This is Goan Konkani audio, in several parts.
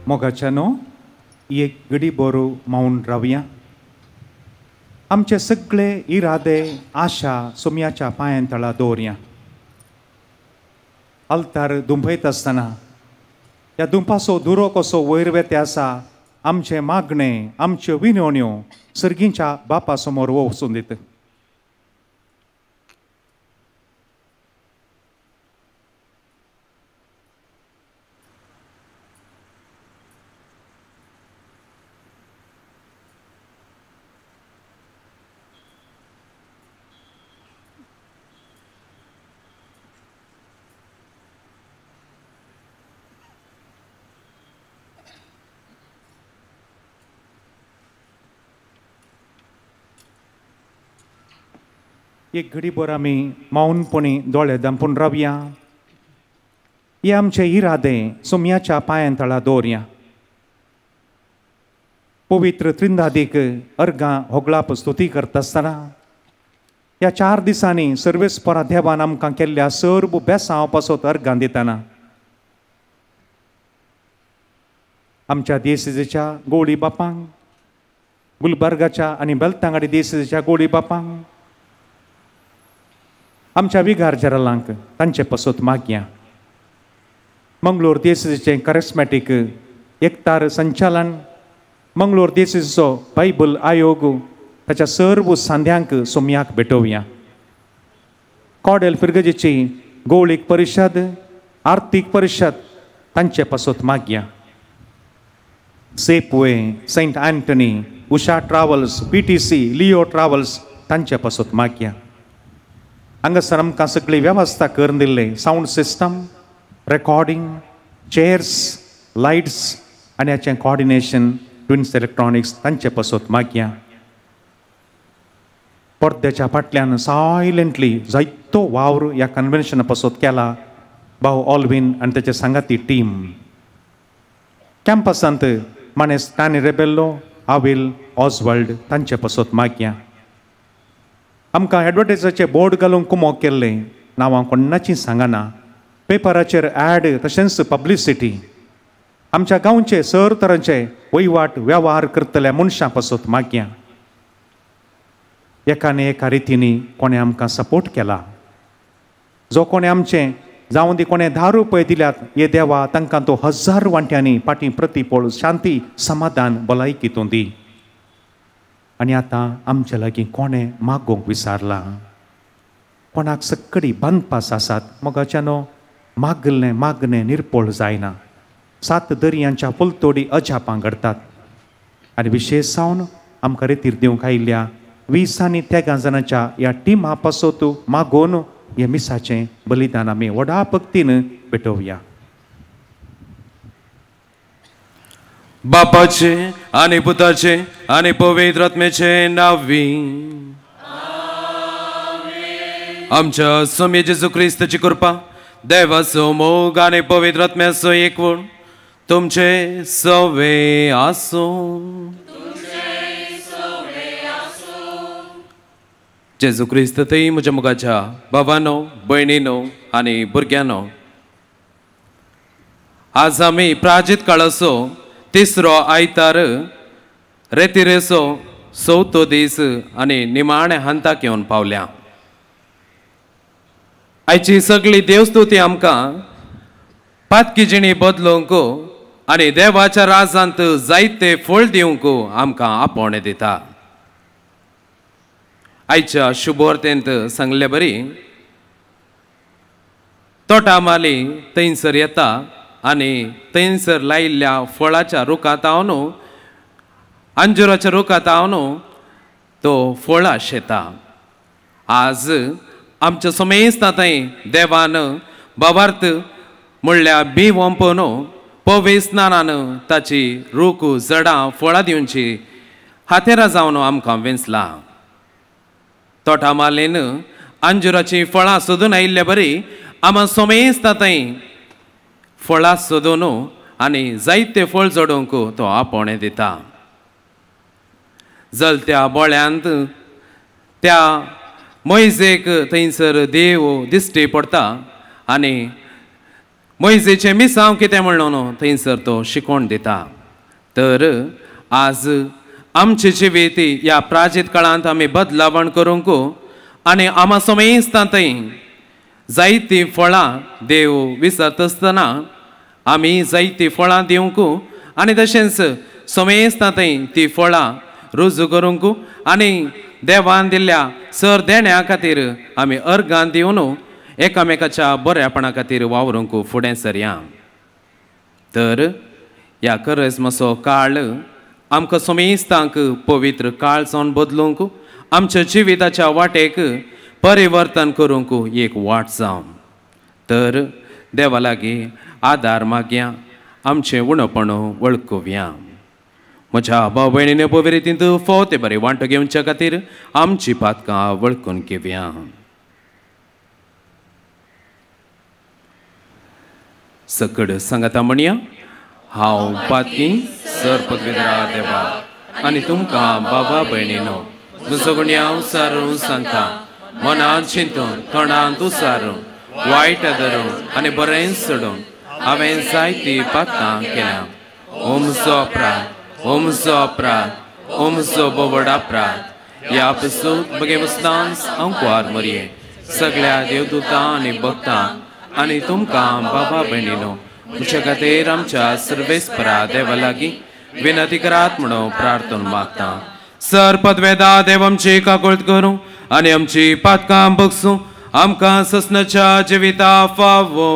मोगाच्यानो एक गडी बोरो मावन रावया. आमचे सगळे इरादे आशा सोम्याच्या पांयां तळा दवरया. आल्तार दुंपयत आसतना ह्या दुंपाचो दुरो कसो वयर वेते आसा आमचें मागणें आमच्यो विनवण्यो सर्गींच्या बापा समोर वचून दिता. एक घडीभर आमी मौनपणी दोळे धांपून रावया. हे आमचे इरादे सोम्याच्या पांयां तळा दवरया. पवित्र त्रिंदादीक अर्गां होगळाप स्तुती करता आसतना ह्या 4 दिसांनी सर्वेस्परा देवान आमकां केल्ल्या सर्व बेसांव पासत अर्गां दितना आमच्या देसेच्या गोळी बापांक, गुलबर्गाच्या आनी बेलतांगाडी देसेच्या गोळी बापांक, आमच्या विगार जेरालांक तांचे पासत मागया. मंगलोर देसेचें करिस्मॅटीक एकतार संचालन, मंगलोर देसेचो बायबल आयोग ताच्या सर्व सांध्यांक सोम्याक भेटोवया. कॉडेल फिरगजेची गोळीक परिशद, आर्थीक परिशद तांचे पासत मागया. Safeway, Saint Anthony, Usha travels, PTC, Leo travels तांचे पासत मागया. हांगासर आमकां सगळी वेवस्था करून दिल्ले sound system, recording, chairs, lights आनी हाचें कॉर्डिनेशन ट्विन्स इलेक्ट्रॉनिक्स तांचे पासत मागया. पडद्याच्या फाटल्यान सायलंटली जायतो वावर ह्या कन्व्हेन्शना पासत केला भाव ऑलवीन आनी ताचे सांगाती टीम. कॅम्पसांत मानेस तानी रेबेल्लो, आविल ऑजवर्ल्ड तांचे पासत मागया. आमकां एडवर्टायजाचे बोर्ड घालूंक कुमोक केल्ले नांवां कोणाची सांगना, पेपराचेर ॲड तशेंच पब्लिसिटी. आमच्या गांवचे सर तरांचे वयवाट वेव्हार करतल्या मनशां पासत मागया. एकाने एका रितींनी कोणें आमकां सपोर्ट केला, जो कोणें आमचें जावं दी कोणें 10 रुपये दिल्यात हे देवा तांकां तो 1000 वांट्यांनी फाटीं प्रतिपळ शांती समाधान भलायकी तूं दी. आनी आतां आमच्या लागीं कोणें मागोवंक विसारलां, कोणाक सक्कडी बांदपास आसात मोगाच्यानो मागलें मागणें निर्पोळ जायना. 7 दर्यांच्या पलतोडी अजापां घडतात. आनी विशेश जावन आमकां रेतीर दिवंक आयिल्ल्या 20 आनी 13 जाणांच्या ह्या टिमा पासत मागोवन हे मिसाचें बलिदान आमी व्हडा भक्तीन भेटोवया. बापाचे आनी पुताचे आनी पवित्र आत्म्याचे नांवी आमच्या स्वामी जेजू क्रिस्ताची कृपा, देवाचो मोग आनी पवित्र आत्म्याचो एकवण तुमचे सवे आसूं. जेजू क्रिस्त थंय म्हज्या मोगाच्या बाबानो, भयणीनो आनी भुरग्यांनो, आज आमी प्राजीत काळाचो 3रो आयतार, रेतिरेचो 4थो दीस आनी निमाणे हांताक येवन पावल्या. आयची सगळी देवस्तुती आमकां पातकी जिणी बदलूंक आनी देवाच्या राजांत जायते फळ दिवंक आमकां आपोवणें दिता. आयच्या शुभवार्तेंत सांगले बरी तोटा माली थंयसर येता आनी थंयसर लायिल्ल्या फळाच्या रुखांत हांव, अंजुराच्या रुखांत हांव तो फळां शेता. आज आमच्या समेस्ता थंय देवान बाबार्थ म्हणल्यार बी वंपून पवे स्नानान ताची रूख जडां फळां दिवची हातेरां जावन आमकां वेंचला. तोटा मालेन अंजुराचीं फळां सोदून आयिल्ले बरी आमा समेस्ता थंय फळां सोदून आनी जायते फळ जोडूंक तो आपोवणें दिता. जलत्या बोळ्यांत त्या मोयजेक थंयसर देव दिश्टी पडटा आनी मोयजेचें मिसांव कितें म्हणलो थंयसर तो शिकोवन दिता. तर आज आमचे जिवीत ह्या प्राचीत काळांत आमी बदलावण करूंक आनी आमा समेस्तां थंय जायतीं फळां देव विसरता आसतना आमी जायतीं फळां दिवंक आनी तशेंच समेस्तां थंय ती फळां रुजू करूंक आनी देवान दिल्ल्या सर देण्या खातीर आमी अर्गां दिवन एकामेकाच्या बऱ्यापणा खातीर वावरूंक फुडें सरया. तर ह्या करस्मसो काळ आमकां समेस्तांक पवित्र काळ जावन बदलूंक आमच्या जिविताच्या वाटेक परिवर्तन करूंक एक वाट जावं. तर देवा लागीं आदार मागया, आमचें उणपण वळखुया. म्हज्या भाव भयणीने पवित्रींत फोव ते बरें वांटो घेवच्या खातीर आमची पातकां वळखून घेवया. सकड सांगाता म्हणया, हांव पातकी सर पदवेदरा देवा आनी तुमकां बाबा भयणीनो म्हजो गुन्यांव सारून सांगता, मनांत चिंतून तोंडांत उसारून वायट धरून आनी बरें सोडून हांवें जायतीं पातकां केल्या. ओमचो अपराध, ओमचो अपराध, ओमचो बोवड अपराध. ह्या पसून बगे वसतांच अंकवार मरये सगळ्या देवदूतां आनी भक्तां आनी तुमकां बाबा भयणीनो म्हज्या खातीर आमच्या सर्वेस्परा देवा लागीं विनंती करात म्हणून प्रार्थना मागता. सर पदवेदा देव आमची काकुळट करूं आनी आमची पातकां बगसूं, आमकां ससनाच्या जिविता फावो.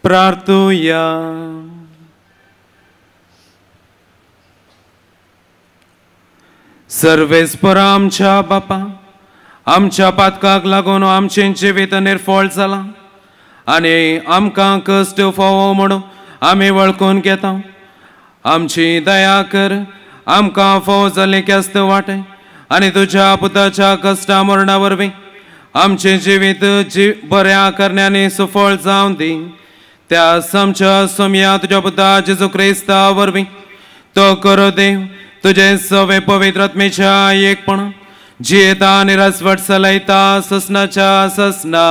प्रार्थुया. सर्वेस्परा आमच्या बापा, आमच्या पातकाक लागून आमचें जिवीत निर्फळ जालां आनी आमकां कश्ट फावो म्हणून आमी वळखून घेता. आमची दया कर, आमकां फावो जाल्लें केस्त वांटे आनी तुज्या पुताच्या कश्टा मरणा वरवीं आमचें जिवीत बऱ्या करण्यांनी सुफळ जावं दी. त्या आमच्या सोमया तुज्या पुता जेजू क्रिस्ता वरवीं तो करो देव तुजें सवे पवित्र आत्मेच्या एकपण जियेता आनी राजवट चलयता ससनाच्या ससना.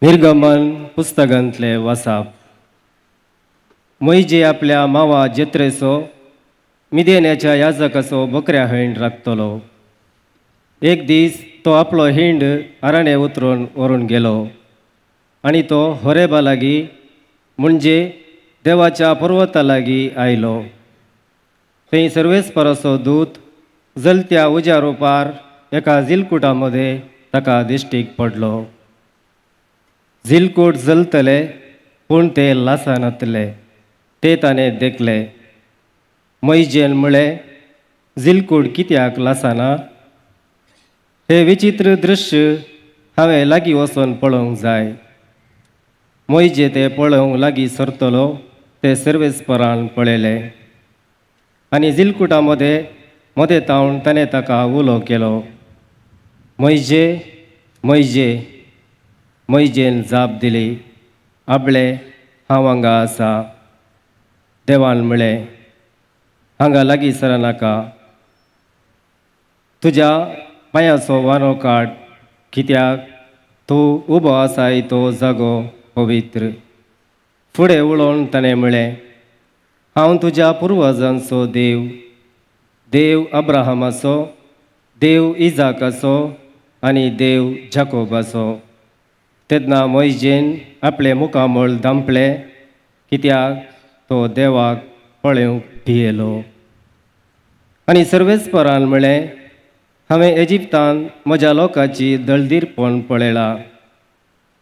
निर्गमन पुस्तकांतले वासाप. मोयजे आपल्या मावा जेत्रेचो मिदेन्याच्या याजकाचो बकऱ्या हिंड राखतलो. एक दीस तो आपलो हिंड आराणे उतरून व्हरून गेलो आनी तो होरेबा लागीं म्हणजे देवाच्या पर्वता लागीं आयलो. थंय सर्वेस्पराचो दूत जलत्या उज्या रुपार एका झिलकुटा मदें ताका दिश्टीक पडलो. झिलकूट जलतले पूण ते लासनातले ते ताणें देखले. मोयजेन म्हळें, झिलकूट कित्याक लासना? हें विचित्र दृश्य हांवें लागीं वचून पळोवंक जाय. मोयजे ते पळोवंक लागीं सरतलो ते सर्वेस्परान पळयलें आनी झिलकुटा मदें मदें तावन ताणें ताका उलो केलो, मोयजे, मोयजे. मोयजेन जाप दिली, आपले हांव हांगा आसा. देवान म्हळें, हांगा लागीं सरनाका, तुज्या पांयाचो वारो काड, कित्याक तूं उबो आसाय तो जागो पवित्र. फुडें उलोवन ताणें म्हळें, हांव तुज्या पुर्वजांचो देव, देव अब्राहमाचो, देव इजाकाचो आनी देव जाकोबाचो. तेन्ना मोयजेन आपलें मुखामळ धांपलें, कित्याक तो देवाक पळोवंक भियेलो. आनी सर्वेस्परान म्हळें, हांवें इजिप्तान म्हज्या लोकांची दळदीरपण पळयलां.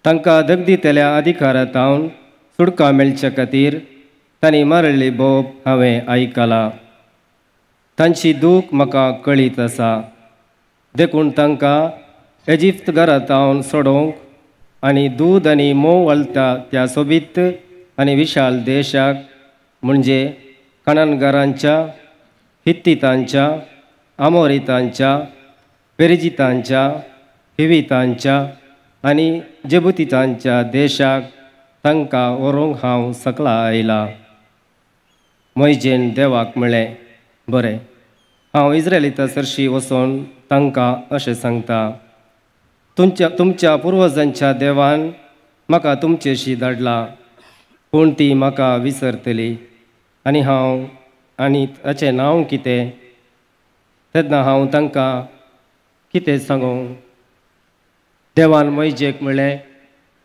तांकां दगदीतल्या अधिकारांत सुटका मेळचे खातीर तांणी मारिल्ली बोब हांवें आयकला. तांची दूख म्हाका कळीत आसा. देखून तांकां इजिप्त घरांत सोडोवंक आनी दूद आनी म्होंव वळटा त्या सोबीत आनी विशाल देशाक, म्हणजे कणनगरांच्या, हित्तितांच्या, आमोरितांच्या, पेरिजितांच्या, हिवितांच्या आनी जेबुतितांच्या देशाक तांकां व्हरूंक हांव सकला आयला. मोयजेन देवाक म्हळें, बरें, हांव इस्रायलिता सरशी वचून तांकां अशें सांगता, तुमच्या पुर्वजांच्या देवान म्हाका तुमचेशी धाडला, पूण ती म्हाका विसरतली आनी हांव आनी ताचें नांव कितें? तेन्ना हांव तांकां कितें सांगूं? देवान मोयजेक म्हळें,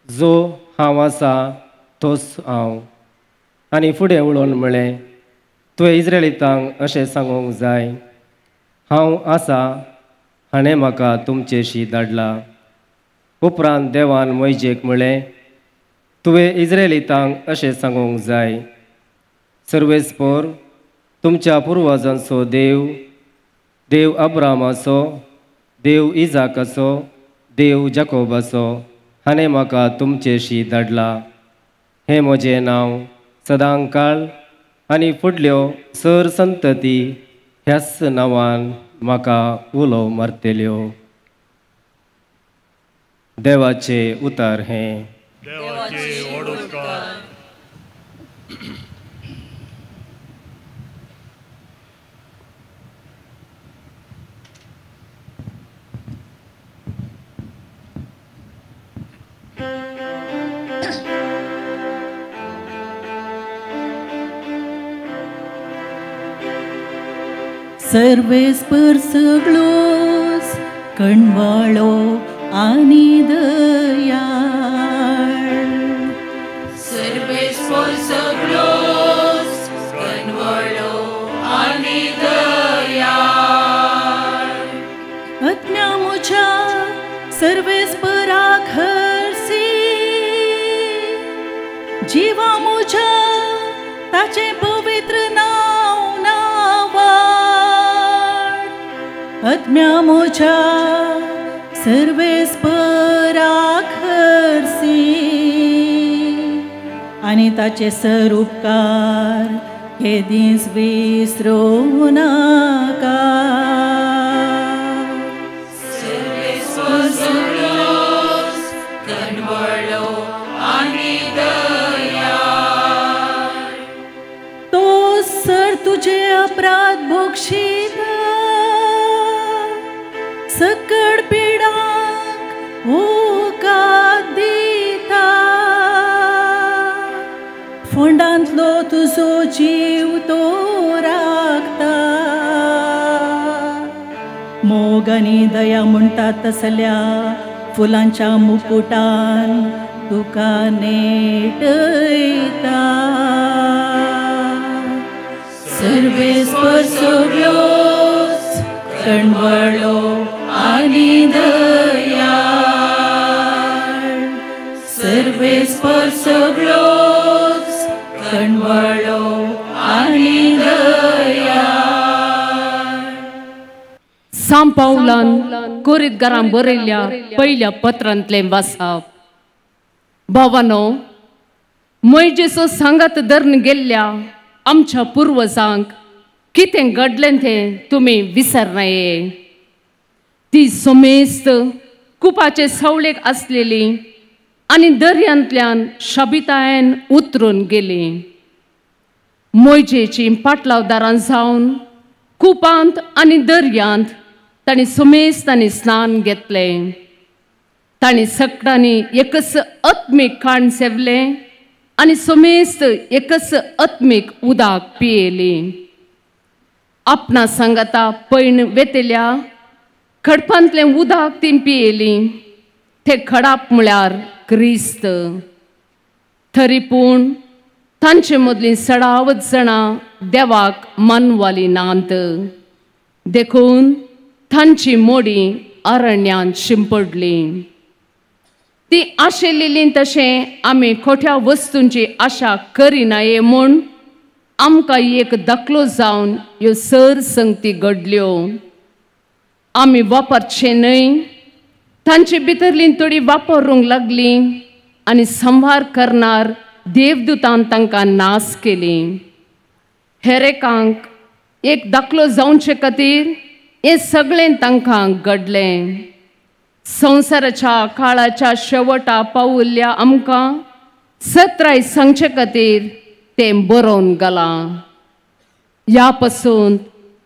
जो हांव आसा तोच हांव. आनी फुडें उलोवन म्हळें, तुवें इस्रायलितांक अशें सांगूंक जाय, हांव आसा हाणें म्हाका तुमचेशी धाडला. उपरांत देवान मोयजेक म्हळें, तुवें इस्रायलितांक अशें सांगूंक जाय, सर्वेस्पर तुमच्या पुर्वजांचो देव, देव अब्रामाचो, देव इजाकाचो, देव जाकोबाचो हाणें म्हाका तुमचेशी धाडला. हें म्हजें नांव सदांकाळ आनी फुडल्यो सर संतती ह्याच नांवान म्हाका उलो मारतल्यो. देवाचे उतार हें. सर्वेस्पर सगळोच कणवाळो आनी दयाळ. सर्वेस्पर सगळोच कणवाळो आनी दयाळ. आत्म्या म्हज्या सर्वेस्पराक हरसी, जिवा म्हज्या ताचें पवित्र नांव नांवाड. आत्म्या म्हज्या सर्वेस्पराक हरसी आनी ताचे सरुपकार केदींच विसरूं नाका. सर्वेस्पर सगळोच कणवाळो आनी दयाळ. तो सर तुजे अपराध भोगशीता, सकड पिडाक उकाद दिता. फोंडांतलो तुजो जीव तो राखता. मोग आनी दया म्हणटा तसल्या फुलांच्या मुकुटान तुका नेटयता. सर्वेस्पर सगळोच कणवाळो आनी दयाळ. सर्वेस्पर सगळोच कणवाळो आनी दयाळ. सांव पावलान कोरितगारां बरयल्ल्या पयल्या पत्रांतलें वाचप. भावानो, मोयजेचो सांगात धरून गेल्ल्या आमच्या पुर्वजांक कितें घडलें तें तुमी विसरनाये. ती समेस्त कुपाचे सावळेक आसलेली आनी दर्यांतल्यान शबितायन उतरून गेली. मोयजेची पाटलावदारां जावन कुपांत आनी दर्यांत तांणी समेस्तांनी स्नान घेतलें. तांणी सगळ्यांनी एकच आत्मीक खाण सेवलें आनी समेस्त एकच आत्मीक उदक पियेली. आपणा सांगाता पैण वेतेल्या खडपांतलें उदक ती पियेली. ते खडाप म्हळ्यार क्रिस्त. तरी पूण तांचे मदलीं सडावत जाणां देवाक मानवाली नात, देखून तांची मोडी अरण्यांत शिंपडली. ती आशिल्ली तशें आमी खोट्या वस्तूंची आशा करिनाये म्हूण आमकां एक दाखलो जावन ह्यो सर संगती घडल्यो. आमी वापरचे न्हय, तांचे भितरलीं थोडी वापरूंक लागलीं आनी संवार करणार देवदूतान तांकां नास केली. हेरेकांक एक दाखलो जावचे खातीर हें सगळें तांकां घडलें. संवसाराच्या काळाच्या शेवटा पावल्ल्या आमकां सत्राय सांगचे खातीर तें बरोवन घालां. ह्या पासून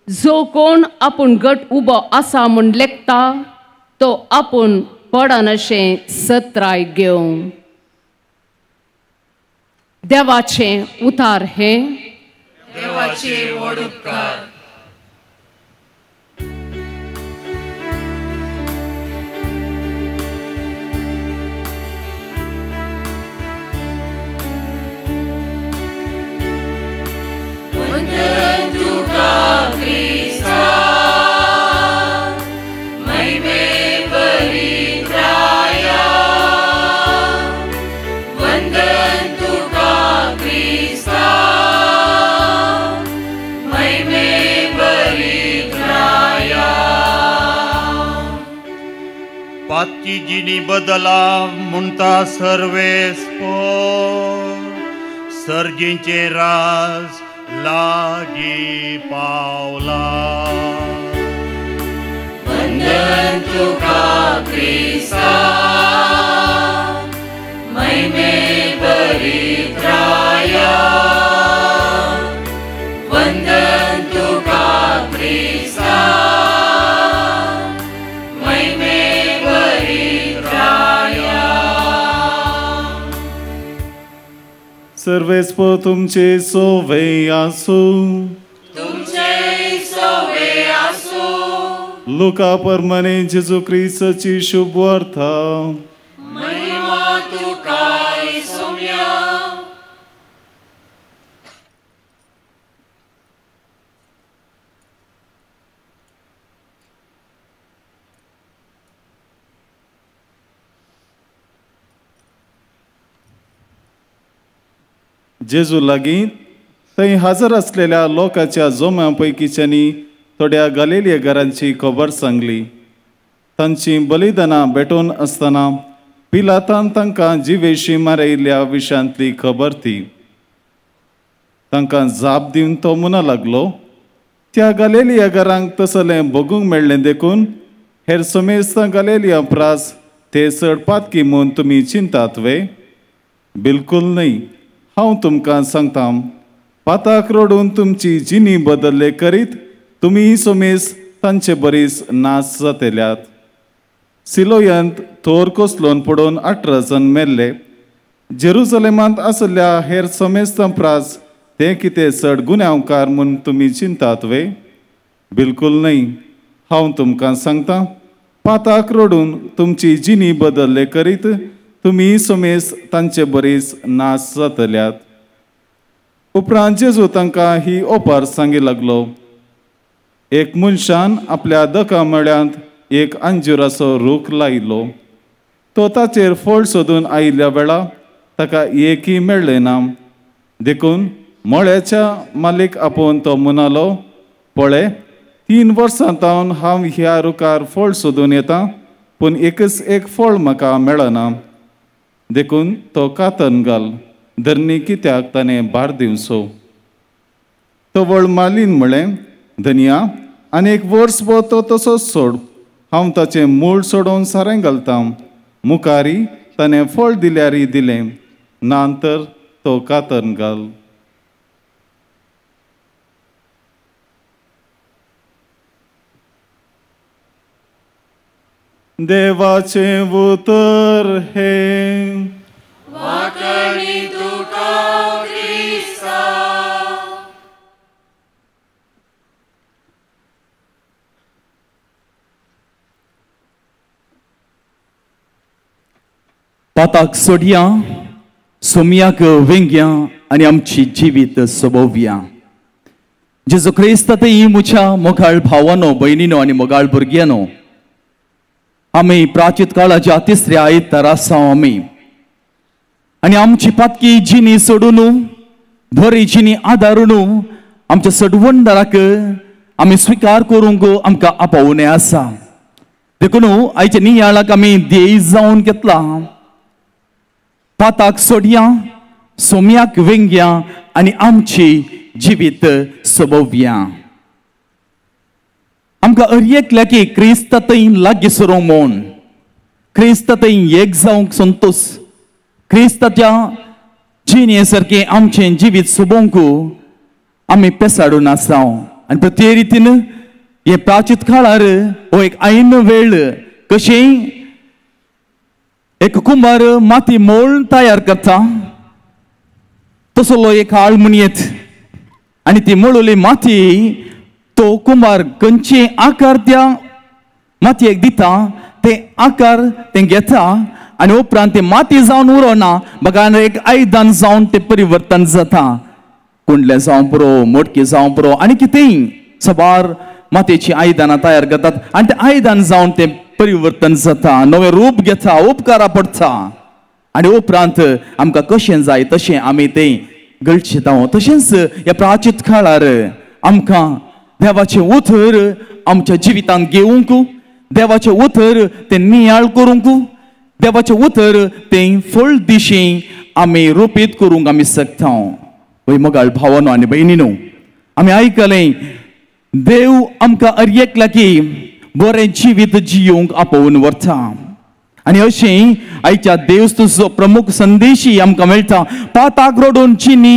जो कोण आपूण गट उबो आसा म्हूण लेखता तो आपूण पडनाशें सत्राय घेवं. देवाचें उतार हें. देवाचे व्हड उपकार. वंदन तुका क्रिस्ता, महिमे परित्राया. वंदन तुका क्रिस्ता, महिमे परित्राया. पाती जिणी बदला म्हणटा सर्वेस्पोर, सर्जींचे राज लागी पावला. वंदन तुका क्रिस्ता, महिमे परित्राया. वंदन तुका क्रिस्ता, महिमे परित्राया. सर्वेस्पोर तुमचे सोवे आसूं. तुमचे सोवे आसूं. लुका परमने जेजू क्रिस्ताची शुभ वार्ता. महिमा तुका सोम्या. जेजू लागीं थंय हजर आसलेल्या लोकांच्या जोम्या पैकीच्यांनी थोड्या गालेलिया घरांची खबर सांगली. तांची बलिदानां भेटोवन आसतना पिलातान तांकां जिवेशी मारयल्ल्या विशयांतली खबर ती. तांकां जाप दिवन तो म्हणा लागलो, त्या गालेलिया घरांक तसलें भोगूंक मेळ्ळें देखून हेर समेस्तां गालेलिया प्रास ते चड पातकी म्हूण तुमी चिंतात वे? बिलकूल न्हय. हांव तुमकां सांगता, पाताक रडून तुमची जिणी बदल्ले करीत तुमी समेस तांचे बरीच नाश जातल्यात. सिलोयांत थोर कोसलोन पडोवन 18 जण मेल्ले. जेरुजलेमांत आसल्या हेर समेस्तां प्रास ते कितें चड गुन्यांवकार म्हूण तुमी चिंतात वे? बिलकूल न्हय. हांव तुमकां सांगता, पाताक रडून तुमची जिणी बदल्ले करीत तुमी समेस तांचे बरीच नाश जातल्यात. उपरांत जेजू तांकां ही ओपार सांगी लागलो. एक मनशान आपल्या दका मळ्यांत एक अंजुराचो रूख लायलो. तो ताचेर फळ सोदून आयिल्ल्या वेळा ताका एकय मेळ्ळें ना. देखून मळ्याच्या मालीक आपोवन तो म्हणालो, पळय 3 वर्सां तावन हांव ह्या रुखार फळ सोदून येता, पूण एकच एक फळ म्हाका मेळना. देखून तो कातन घाल, धरणी कित्याक ताणें भार दिवचो. तवळ मालीन म्हळें, धनया आनी एक वर्स भर तो तसोच सोड, हांव ताचें मूळ सोडोवन सारें घालता. मुखारी ताणें फळ दिल्यारी दिलें, ना तर तो कातन घाल. देवाचें उतर हें. वाकणी तुका क्रिस्ता. पाताक सोडया, सोमयाक वेंग्या आनी आमची जिवीत सोबोवया. जेजू क्रिस्त ही मुच्या मोगाळ भावानो, भयणीनो आनी मोगाळ भुरग्यानो, आमी प्राचीत काळाच्या तिसऱ्या आयतार आसा आमी आनी आमची पातकी जिणी सोडून बरी जिणी आदारून आमच्या सडवणदाराक आमी स्विकार करूंक आमकां आपोवणें आसा. देखून आयच्या नियाळाक आमी ध्येय जावन घेतला, पाताक सोडया, सोम्याक वेंग्या आनी आमची जिवीत सोबोवया. आमकां अर एकल्या की क्रिस्ता थंय लागीं सरूंक म्हूण, क्रिस्ता थंय एक जावंक संतोश, क्रिस्ताच्या जिणे सारकें आमचें जिवीत सोबोवंक आमी पेसाडून आसा. आनी प्रत्येक रितीन हे प्राचीत काळार हो एक ऐन वेळ कशें एक कुंभार माती मोळ तयार करता तसलो एक आळ म्हणयेत आनी ती मोळोली माती तो कुंभार खंयचे आकार त्या मातयेक दिता ते आकार ते घेता आनी उपरांत ते माती जावन उरना बघा एक आयदन जावन ते परिवर्तन जाता. कुंडलें जावं पुरो, मोटकी जावं पुरो आनी कितेंय सबार मातयेची आयदनां तयार करतात आनी ते आयदन जावन ते परिवर्तन जाता, नवें रूप घेता, उपकारा पडटा आनी उपरांत आमकां कशें जाय तशें आमी तें गळशिता. तशेंच ह्या प्राचीत काळार आमकां देवाचें उतर आमच्या जिवितांत घेवंक, देवाचें उतर तें नियाळ करूंक, देवाचें उतर तें फळ दिशी आमी रोपीत करूंक आमी शकता. वय मोगाळ भावानो आनी भयणीनो, आमी आयकलें देव आमकां अर एकल्या की बरें जिवीत जियोवंक आपोवन व्हरता आनी अशें आयच्या देवस्तुचो प्रमुख संदेशी आमकां मेळटा. पाताक रडून चिनी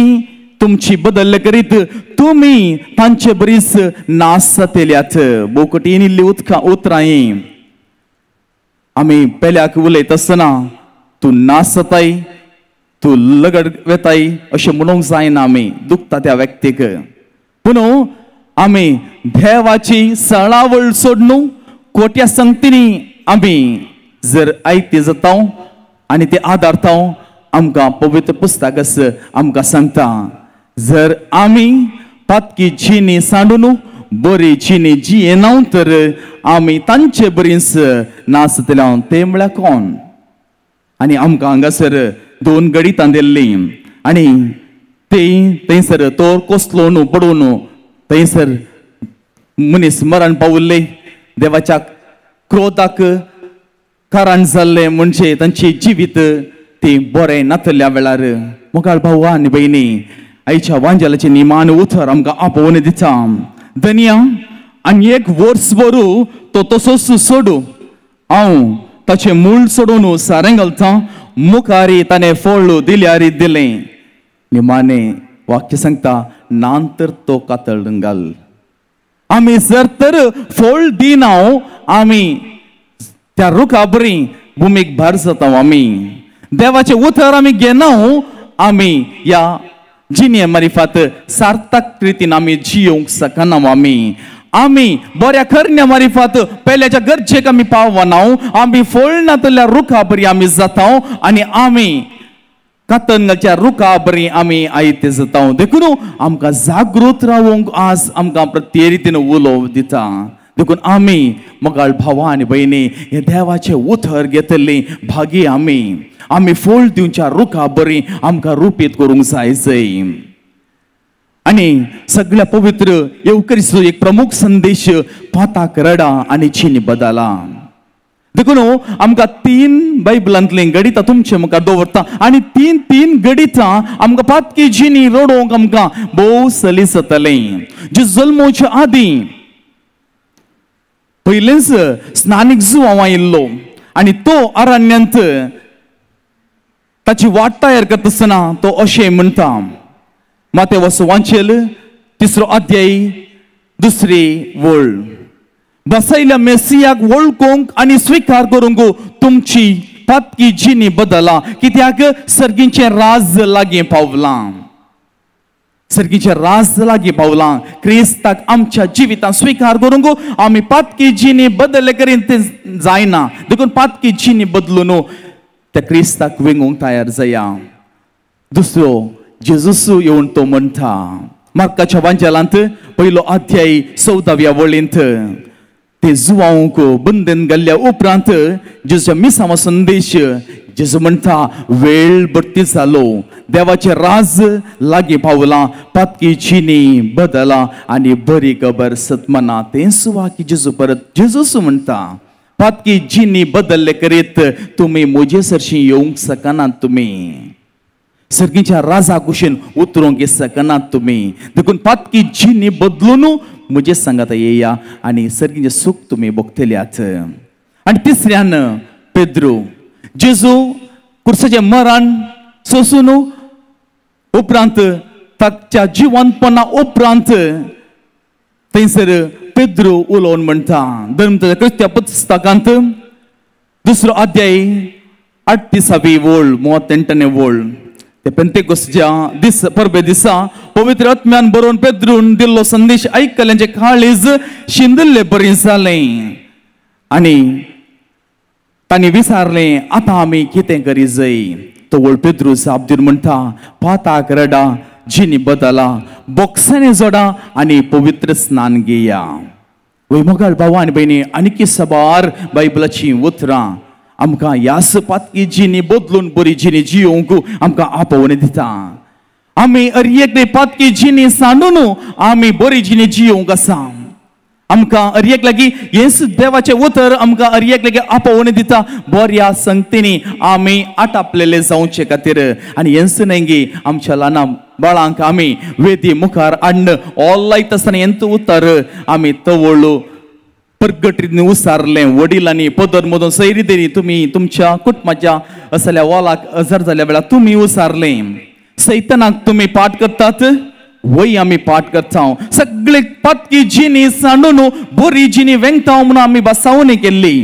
तुमची बदल्ले करीत तुमी तांचे बरीच नास जातल्यात. बोकटीन इल्ली उदकां उतरां आमी पेल्याक उलयत आसतना तूं नास जाताय, तूं लगड वेताय अशें म्हणूंक जायना. आमी दुखता त्या व्यक्तीक, पूण आमी देवाची सळावळ सोडून कोट्या संगतींनी आमी जर आयती जाता आनी ते आदारता आमकां पवित्र पुस्तक आमकां सांगता, जर आमी पातकी जिणी सांडून बरी जिणी जियेना तर आमी तांचे बरीच नासतले. ते म्हळ्यार कोण? आनी आमकां हांगासर दोन गणितां दिल्लीं आनी ते थंयसर तो कोसलो न्हू पडून थंयसर मनीस मरण पावल्ले, देवाच्या क्रोधाक कारण जाल्लें म्हणजे तांचे जिवीत ती बरें नातल्या वेळार. मोगाळ भाव आनी भयणी, आयच्या वांजेलाचें निमान उतर आमकां आपोवन दिता. धनया आनी एक वर्स भरू तो तसोच सोडू, हांव ताचें मूळ सोडून सारें घालता, मुखारी ताणें फळ दिल्यारी दिलें. निमाणें वाक्य सांगता, नांतर तो कातळ घाल. आमी जर तर फळ दिना आमी त्या रुखा बरी भुमीक भार जाता. आमी देवाचें उतर आमी घेना, आमी ह्या जिणे मारिफात सार्थक रितीन आमी जियोवंक शकना. आमी आमी बऱ्या करण्या मारिफात पेल्याच्या गरजेक आमी पावना, आमी फळ नातल्या रुखा बरी आमी जाता आनी आमी कातंगाच्या रुखा बरी आमी आयते जाता. देखून आमकां जागृत रावंक आज आमकां प्रत्येक रितीन उलोव दिता. देखून आमी मोगाळ भावा आनी भयणी हे देवाचें उतर घेतली भागी आमी आमी फळ दिवच्या रुखा बरी आमकां रुपीत करूंक जाय जय. आनी सगळ्या पवित्र येवकरीचो एक प्रमुख संदेश पाताक रडा आनी चिनी बदला. देखून आमकां तीन बायबलांतलीं गणितां तुमचे मुखार दवरता आनी तीन तीन गणितां आमकां पातकी जिनी रडोवंक आमकां भोव सली जातलें. जे जल्मोवचे आदीं पयलेंच स्नानीक जुवांव आयिल्लो आनी तो अरण्यांत ताची वाट तयार करता आसतना तो अशें म्हणटा. माते वसो वांचेल 3 अध्याय 2 वळ. बसयल्या मेसियाक वळखूंक आनी स्विकार करूंक तुमची पातकी जिणी बदला, कित्याक सर्गीचें राज लागीं पावलां, सर्गीचें राज लागीं पावलां. क्रिस्ताक आमच्या जिवितांत स्विकार करूंक आमी पातकी जिणी बदलले करीन तें जायना, देखून पातकी जिणी बदलून त्या क्रिस्ताक वेंगूंक तयार जाया. दुसरो जेजूस येवन तो म्हणटा मार्काच्या वांजेलांत पयलो अध्याय 14व्या वळींत, ते जुवांक बंदन घाल्ल्या उपरांत जेजूच्या मिसांवा संदेश जेजू म्हणटा वेळ भरती जालो, देवाचें राज लागीं पावलां, पातकी जिणी बदला आनी बरी खबर सतमना. तें सुवाकी जेजू परत जेजूस म्हणटा पातकी जिणी बदल्ले करीत तुमी म्हजे सरशीं येवंक शकनात, तुमी सर्गीच्या राजा कुशीन उतरूंक शकनात तुमी, देखून पातकी जिणी बदलून म्हजे सांगात येया आनी सर्गीचें सूख तुमी भोगतल्यात. आनी तिसऱ्यान पेद्रू, जेजू कुर्साचें मरण सोसून उपरांत ताच्या जिवंतपणा उपरांत थंयसर पेद्रू उलोवन म्हणटा धर्मताच्या क्रिस्त्या पुस्तकांत 2 अध्याय 38वी वळ 38 वळ, ते पेंतेकोसच्या दीस परबे दिसा पवित्र आत्म्यान बरोवन पेद्रून दिल्लो संदेश आयकल्यांचें काळीज शिंदल्ले बरी जालें आनी तांणी विचारलें आतां आमी कितें करी जाय. तो वळ पेद्रू जाप दिवन म्हणटा पाताक रडा, जिणी बदला, बोक्सांनी जोडा आनी पवित्र स्नान घेया. वय मोगाळ भावा आनी भयणी, आनीक साबार बायबलाचीं उतरां आमकां ह्याच पातकी जिणी बदलून बरी जिणी जियोवंक आमकां आपोवणी दिता. आमी अर एकले पातकी जिणी सांडून आमी बरी जिणी जियोवंक आसा. आमकां अर एक लागीं हेच देवाचें उतर आमकां अर एक लागीं आपोवणी दिता बऱ्या संगतींनी आमी आटापलेले जावचे खातीर. आनी हेंच न्हय गी आमच्या ल्हान बाळांक आमी वेदी मुखार हाडून ऑल लायता आसतना हेंच उतर आमी तवळू परगटीन उसारलें. वडिलांनी पदर मदून सैरी देरी तुमी तुमच्या कुटुंबाच्या असल्या वॉलाक अजर जाल्या वेळार तुमी उसारलें. सैतनाक तुमी पाठ करतात, वय आमी पाठ करता. सगळे पातकी जिणी सांडून बरी जिणी वेंगता म्हणून आमी बसावणी केल्ली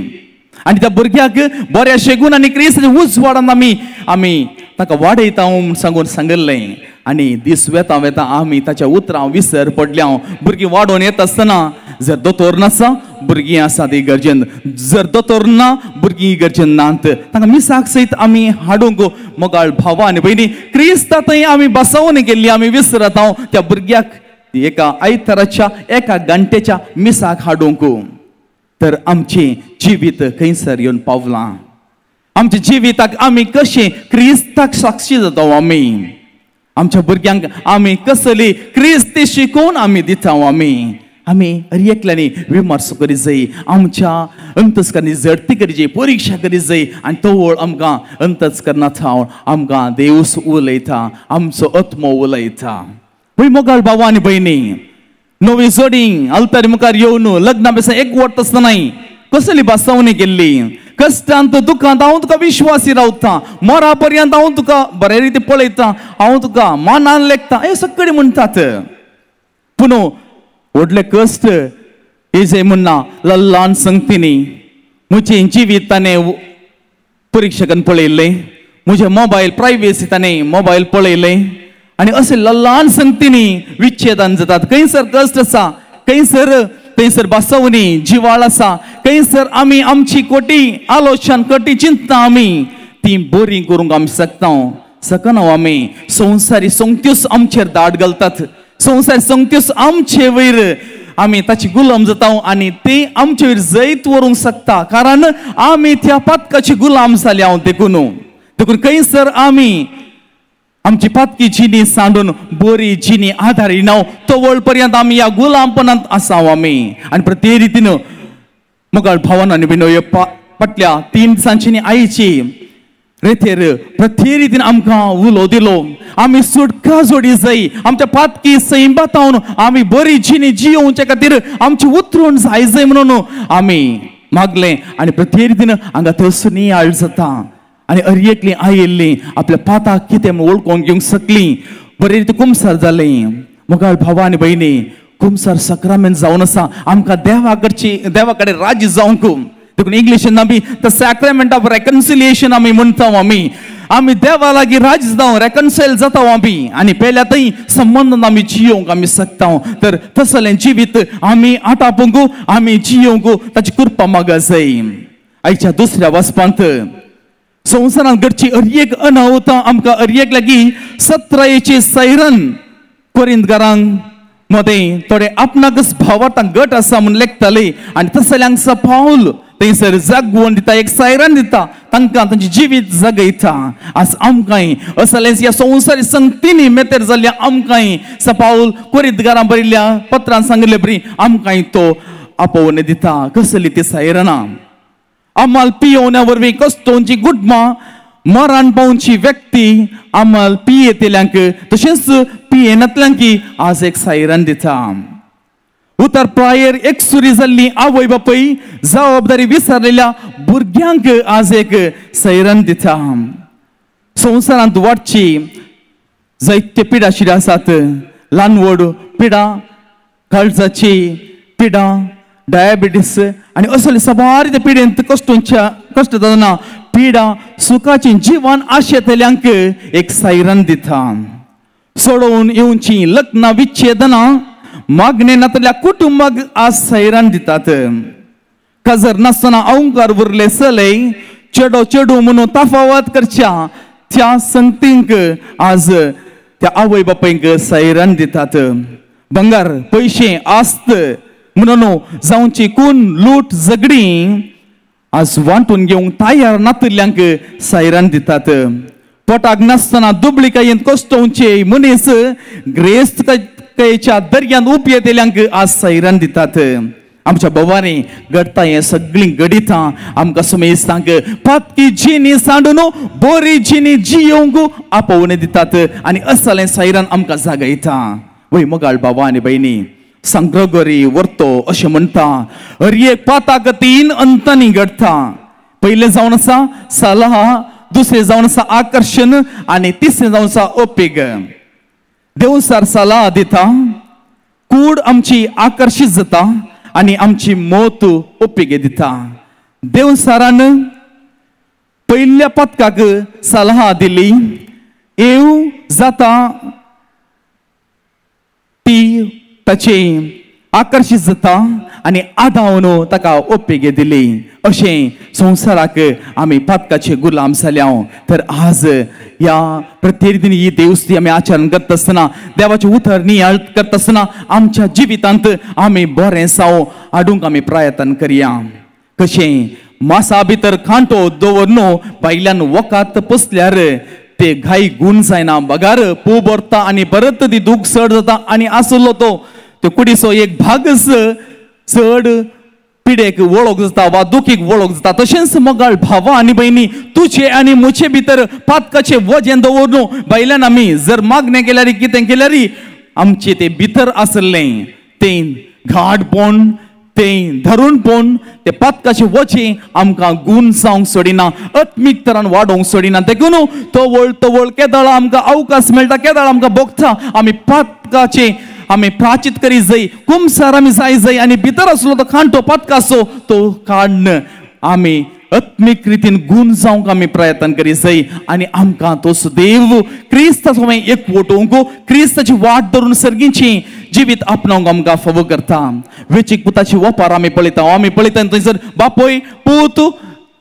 आनी त्या भुरग्याक बऱ्या शेगून आनी क्रिस्ताच्या उजवाडान आमी आमी ताका वाडयता म्हूण सांगून सांगिल्लें. आनी दीस वेता वेता आमी ताच्या उतरां विसर पडल्या. भुरगीं वाडोवन येता आसतना जर दोतोर नासा भुरगीं आसा ती गरजेन, जर दोतोर ना भुरगीं गरजेन नात, तांकां मिसाक सयत आमी हाडूंक मोगाळ भावा आनी भयणी क्रिस्ता थंय आमी बसोवन गेल्ली आमी विसरत हांव त्या भुरग्याक एका आयताराच्या एका घंटेच्या मिसाक हाडूंक. तर आमचें जिवीत खंयसर येवन पावलां, आमच्या जिविताक आमी कशें क्रिस्ताक साक्षी जाता आमी, आमच्या भुरग्यांक आमी कसली क्रिस्ती शिकोवन आमी दिता आमी. आमी एकल्यांनी विमर्सो करी जाय, आमच्या अंतस्करणी झडती करी जाय, परिक्षा करी जाय आनी तवळ आमकां अंतस्करणा थावन आमकां देवूस उलयता, आमचो आत्मो उलयता. पळय मोगाळ भाव आनी भयणी, नवी जोडी अल्तारी मुखार येवन लग्ना बेसा एकवट आसतनाय कसली बसवणी केल्ली, कश्टांत दुखांत हांव तुका विश्वासी रावता, मरा पर्यंत हांव तुका बरे रिती पळयता, हांव तुका मानान लेखता, हे सगळे म्हणटात. पूण व्हडले कश्ट हे म्हणना ल्हान संगतींनी म्हजें जिवीत ताणें परिक्षकान पळयल्लें, म्हजें मोबायल प्रायवेसी ताणें मोबायल पळयलें आनी अशें ल्हान संगतींनी विच्छेदान जातात. खंयसर कश्ट आसा, खंयसर थंयसर बसवणी जिवाळ आसा, खंयसर आमी आमची कोटी आलोचन कोटी चिंतना आमी ती बरी करूंक आमी शकता शकना. आमी संवसारी संगत्योच आमचेर दाट घालतात, संवसार संगत्योच आमचे वयर आमी ताची गुलाम जाता आनी ते आमचे वयर जैत व्हरूंक शकता, कारण आमी त्या पातकाची गुलाम जाले हांव. देखून देखून खंयसर आमी आमची पातकी जिणी सांडून बरी जिणी आदारी ना तवळ पर्यंत आमी ह्या गुलामपणांत आसा आमी. आनी प्रत्येक रितीन मोगाळ भावान आनी भयणो फाटल्या 3 दिसांची आईची रेतेर प्रत्येक रितीन आमकां उलो दिलो, आमी सुटका जोडी जाय, आमच्या पातकी सैंबातावन आमी बरी जिणी जियोवचे खातीर आमची उतरून जाय जाय म्हणून आमी मागलें. आनी प्रत्येक रितीन हांगा थंयसर नियाळ जाता आनी अर एकली आयिल्ली आपल्या पाताक कितें म्हूण वळखून घेवंक शकली, बरे रिती कुमसार जालें. मोगाळ भावा आनी भयणी, कुमसार साक्रामेंत जावन आसा आमकां देवा कडची देवा कडेन राजी जावंक. देखून इंग्लिशीन आमी the sacrament of reconciliation आमी म्हणटा. आमी आमी देवा लागीं राजी जावं रेकन्सायल जाता आमी आनी पेल्या थंय संबंदान आमी जियोवंक आमी शकता. तर तसलें जिवीत आमी आटापूंक आमी जियोवंक ताची कृपा मागा जाय. आयच्या दुसऱ्या वाचपांत संवसारांत घडची अरयेक अनावतां आमकां अरयेक लागीं सत्रायेची सैरन कोरिंतकारांक मदें थोडे आपणाकच भावार्थांक गट आसा म्हूण लेखताले आनी तसल्यांक पावल थंयसर जागवण दिता, एक सायरन दिता, तांकां तांचें जिवीत जगयता. आज आमकांय असलेंच ह्या संवसारी संगतींनी मेतेर जाल्ल्या आमकांय सपावल कोरिंतकारां बरयल्ल्या पत्रान सांगिल्ले बरी आमकांय तो आपोवणे दिता. कसली ती सायरनां आमाल पियोवण्या वरवीं कस्तोवची गुडमां मरण पावची व्यक्ती आमाल पियेतल्यांक तशेंच पियेनातल्यांक आज एक सायरन दिता. उतर प्रायर एकसुरी जाल्ली आवय बापूय जबाबदारी विसरलेल्या भुरग्यांक आज एक सैरन दिता. संवसारांत वाडची जायते पिडा शिड्या आसात, ल्हान व्हड पिडा, काळजाची पिडा, डायबिटीस आनी असले साबार ते पिडेंत कश्टोंच्या कश्ट जातना पिडा सुखाची जिवन आशेतल्यांक एक सायरन दिता. सोडोवन येवची लग्नां विच्छेदनां मागणे नातल्या कुटुंबाक आज सैरान दितात. काजर नासतना अवंकार उरले चले चेडो चेडू म्हणून तफावत करच्या त्या संगतींक आज त्या आवय बापायंक सैरान दितात. बंगार पयशे आस्त म्हणून जावची खून लूट झगडी आज वांटून घेवंक तयार नातिल्ल्यांक सैरान दितात. पोटाक नासतना दुबळिकायेंत कश्टोवचे मनीस ग्रेस्त कयेच्या दर्यांत उपयेतल्यांक आज सैरान दितात. आमच्या भोवांनी घडटा हें सगळीं घडितां आमकां सुमेस्तांक पातकी जिणी सांडून बोरी जिणी जियोवंक आपोवणे दितात आनी असलें सैरान आमकां जागयता. वय मोगाळ बाबा आनी भयणी संग्रगरी वर्तो अशें म्हणटा हर एक पाताक तीन अंतांनी घडटा. पयलें जावन आसा सलाह, दुसरें जावन आसा आकर्शण आनी तिसरें जावन आसा उपेग. देवसार सलाह दिता, कूड आमची आकर्शीत जाता आनी आमची मत उपेगे दिता. देवसारान पयल्या पदकाक सलाह दिली, येव जाता ती ताची आकर्शीत जाता आनी आदावन ताका उपेगे दिली. अशें संवसाराक आमी पातकाचे गुलाम जाल्या. तर आज ह्या प्रत्येक दिन ही देवस्ती आमी आचरण करता आसतना देवाचें उतर नियाळ करता आसतना आमच्या जिवितांत आमी बरें साव हाडूंक आमी प्रयत्न करया. कशें मासा भितर कांटो दवरन भायल्यान वखात पोसल्यार ते घाई गूण जायना, बगार पू भरता आनी परत ती दूख चड जाता आनी आसलो तो ते कुडीचो एक भागच चड पिडेक वळख जाता वा दुखीक वळख जाता. तशेंच मोगाळ भावा आनी भयणी तुजे आनी म्हजे भितर पातकाचें वजें दवरून भायल्यान आमी जर मागणें केल्यार कितें केल्यार आमचें तें भितर आसलें तें घाटपण तें धरूणपण तें पातकाचें वजें आमकां गूण जावंक सोडिना, आत्मीक तरान वाडोवंक सोडिना. देखून तवळ तवळ केदळा आमकां अवकाश मेळटा, केदळा आमकां भोगता आमी पातकाचें आमी प्राचीत करी जाय, कुमसार आमी जाय जाय आनी भितर आसलो तो कांटो पातकाचो तो काडन आमी आत्मीक रितीन गूण जावंक आमी प्रयत्न करी जाय आनी आमकां तो सुदैव क्रिस्ताचो एकवटोवंक क्रिस्ताची वाट धरून सर्गीची जिवीत आपणावंक आमकां फावो करता. वेचीक पुताची वपार आमी पळयता, आमी पळयता थंयसर बापूय पूत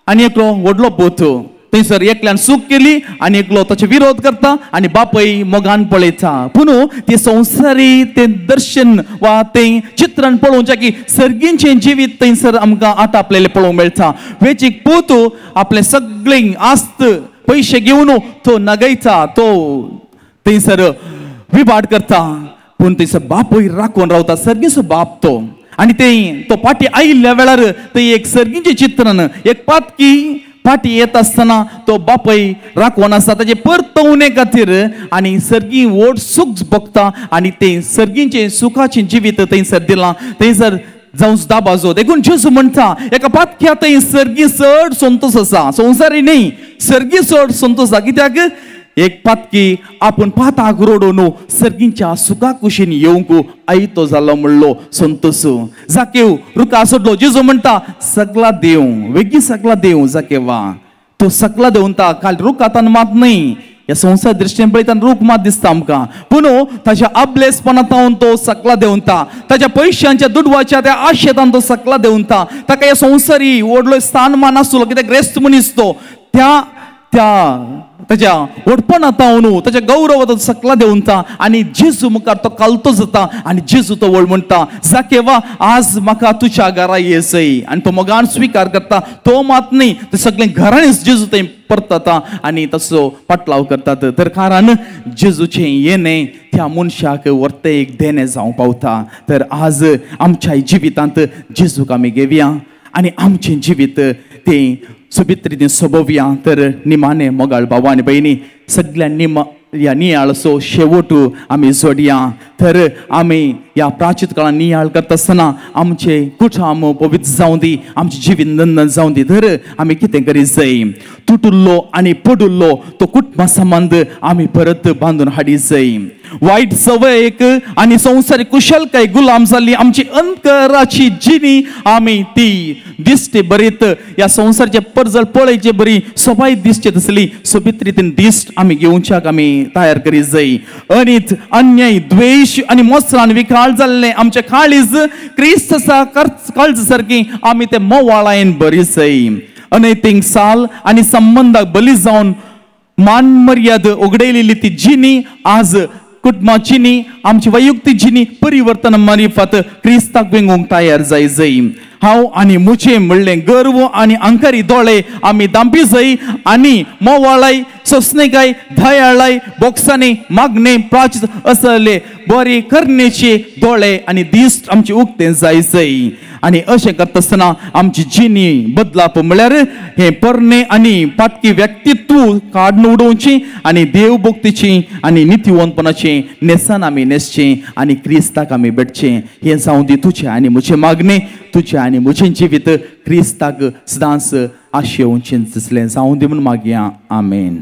आनी एकलो व्हडलो पूत थंयसर एकल्यान चूक केली आनी एकलो ताचो विरोध करता आनी बापूय मोगान पळयता. पूण ते संवसारी तें दर्शन वा तें चित्रण पळोवचें की सर्गींचें जिवीत थंयसर आमकां आतां आपलें पळोवंक मेळटा. वेचीक पूत आपलें सगळें आस्त पयशे घेवन तो नगयता, तो थंयसर विवाद करता, पूण थंयसर बापूय राखून रावता, सर्गीचो बाप तो. आनी ते तो पाटी आयिल्ल्या वेळार ते एक सर्गींचें चित्रण एक पातकी पाटी येत आसतना तो बापय राखून आसा ताचे परतवणे खातीर आनी सर्गी व्हड सूख भोगता आनी तें सर्गींचें सुखाचें जिवीत थंयसर दिलां थंयसर जावं दाबाजो. देखून जेजू म्हणटा एका पातक्या थंय सर्गी चड संतोश आसा, संवसारी न्ही सर्गी चड संतोश आसा. कित्याक एक पातकी आपूण पाताक रोडून सर्गींच्या सुखा कुशीन येवंक आयतो जालो म्हणलो संतोष. जाकेव रुखा सोडलो. जेजू म्हणटा सगळा देव वेगीं सगळा देव जाकेवा तो सकला देवता काल रुखातान मात न्हय ह्या संवसार दृश्टीन पळयतान रूख मात दिसता आमकां, पूण ताच्या अबलेसपणांत तो सकला देवता, ताच्या पयशांच्या दुडवाच्या त्या आशेतान तो सकला देवता. ताका ह्या संवसारी व्हडलो स्थानमान आसलो कित्याक ग्रेस्त मनीस तो, त्या त्या ताच्या व्हडपणांत ताच्या गौरवात सकला देवता आनी जेजू मुखार तो कालतो जाता आनी जेजू तो व्हड म्हणटा जाकेवा आज म्हाका तुज्या घरा येसय. आनी तो मोगान स्विकार करता. तो मात न्ही ते सगळे घरांनीच जेजू थंय परतता आनी तसो पाटलाव करतात. तर कारण जेजूचें येणें त्या मनशाक व्हरते एक देणें जावंक पावता. तर आज आमच्या जिवितांत जेजूक आमी घेवया आनी आमचें जिवीत तें सोबीत रितीन सोबोवया. तर निमाणे मोगाळ भाव आनी भयणी सगळ्या निमा ह्या नियाळचो शेवट आमी जोडया. तर आमी ह्या प्राचीन काळान नियाळ करता आसतना आमचें कुटुंब पवित्र जावं दी, आमचें जिवीत नंदन जावं दी. तर आमी कितें करीत जाय, तुटुल्लो आनी पडुल्लो तो कुटुंबा संबंद आमी परत बांदून हाडी जाय. वायट संवय आनी संवसारीक कुशलकाय गुलाम जाल्ली आमची अंतराची जिणी आमी ती दिश्टी बरीत ह्या संवसारचे परजळ पळयचे बरी सोबाय दिसचे तसली सोबीत रितीन दिश्ट आमी घेवच्याक आमी तयार करीत जाय. अनीत अन्याय द्वेश आनी मोसरान विकाळ जाल्लें आमचें काळीज क्रिस्त काळज सारकी आमी ते मोवाळायेन बरी जाय. अनैतीक साल आनी संबंदाक बली जावन मान मर्याद उगडयलेली ती जिणी आज कुटुंबाची आमची वैयक्तीक जिणी परिवर्तन मारिफात क्रिस्ताक वेंगोवंक तयार जाय जाय. हांव आनी मुचे म्हणलें गर्व आनी अंकारी दोळे आमी दांपी जाय आनी मोवाळाय सोसणेकाय दयाळाय बोक्सांनी मागणे प्राचीत असले बरे करणेचे दोळे आनी दीस आमचे उक्ते जाय जाय. आनी अशें करता आसतना आमची जिणी बदलाप म्हळ्यार हें पोरणें आनी पातकी व्यक्तित्व काडून उडोवचें आनी देवभक्तीची आनी नितीवंतपणाचें न्हेसन आमी न्हेसचें आनी क्रिस्ताक आमी भेटचें. हें जावं दी तुजें आनी म्हजें मागणें, तुजें आनी म्हजें जिवीत क्रिस्ताक सदांच आशेवचें दिसलें जावं दी म्हूण मागया. आमेन.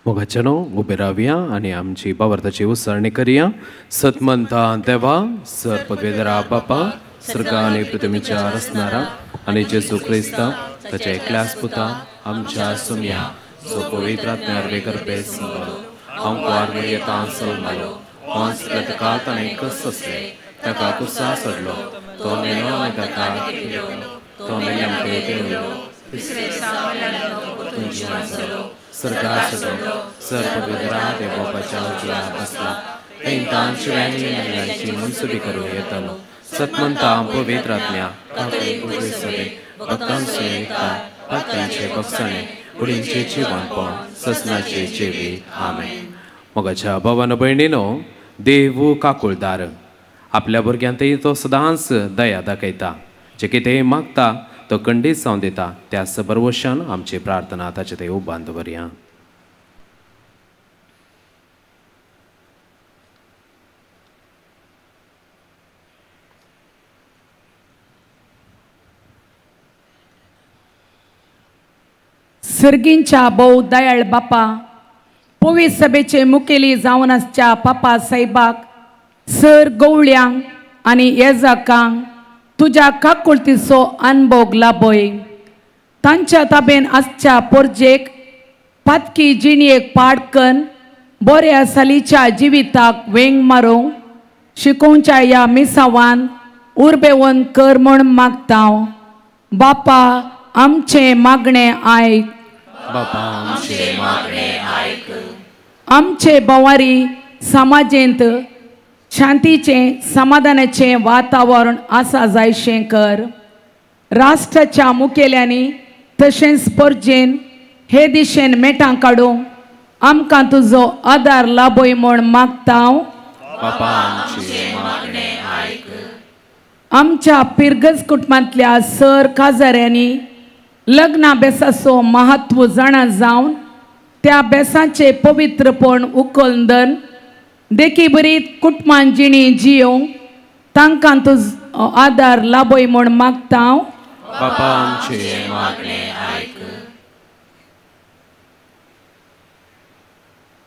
मोगाच्यानो उबे रावया आनी आमची बावर्ताची उच्चारणी करया. सतमंता देवा सर पदवेदरा बापा सर्गा आनी पृथ्वीच्या रचणारा आनी जेजू क्रिस्ता ताच्या एकल्याच पुता आमच्या सुमया जो पवित्र आत्म्या गर्भे संबलो हांव कुवार येता सलमालो कोन्स काल ताणें कस आसले ताका कुर्सा सोडलो तो मेलो आनी ताका तो मेल्या देवलो सरकार सदो सर पवित्रा देवाच्या उजव्या बसला तांची मनसुबी करूं येतलो. सतमंता पवित्र आत्म्या सभे भक्तांचे एकता पात्यांचे बक्षणे कुडींचे जिवनपण ससनाचे जिवीत. आमेन. मोगाच्या भावानो भयणीनो, देव काकुळदार आपल्या भुरग्यांतय तो सदांच दया दाखयता. जे कितें मागता तो खंडीत जावन दिता. त्या सबरवशान आमची प्रार्थना ताचे ते उबान दवरया. सर्गींच्या भोव दयाळ बापा, पवित्र सभेचे मुखेली जावन आसच्या पापा साहेबाक, सर गवळ्यांक आनी येजाकांक तुज्या काकुळतीचो अनभोग लाभय. तांच्या ताबेन आसच्या पोरजेक पातकी जिणयेक पाडकन बऱ्या सालीच्या जिविताक वेंग मारूंक शिकोवच्या ह्या मिसावान उर्बेवन कर म्हूण मागता. बापा आमचें मागणें आयक. बापा आमचें मागणें आयक. आमचे भोंवारी समाजेंत शांतीचें समाधानाचें वातावरण आसा जायशें कर. राष्ट्राच्या मुखेल्यांनी तशेंच परजेन हे दिशेन मेटां काडूंक आमकां तुजो आदार लाभय म्हूण मागता. बापा आमचें मागणें आयक. आमच्या पिरगज कुटुंबांतल्या सर काजाऱ्यांनी लग्ना बेसाचो महत्व जाणा जावन त्या बेसाचें पवित्रपण उखलदन देखी बरी कुटुंबान जिणी जियोवंक तांकां तुजो आदार लाभय म्हूण मागता. बापा आमचें मागणें आयक.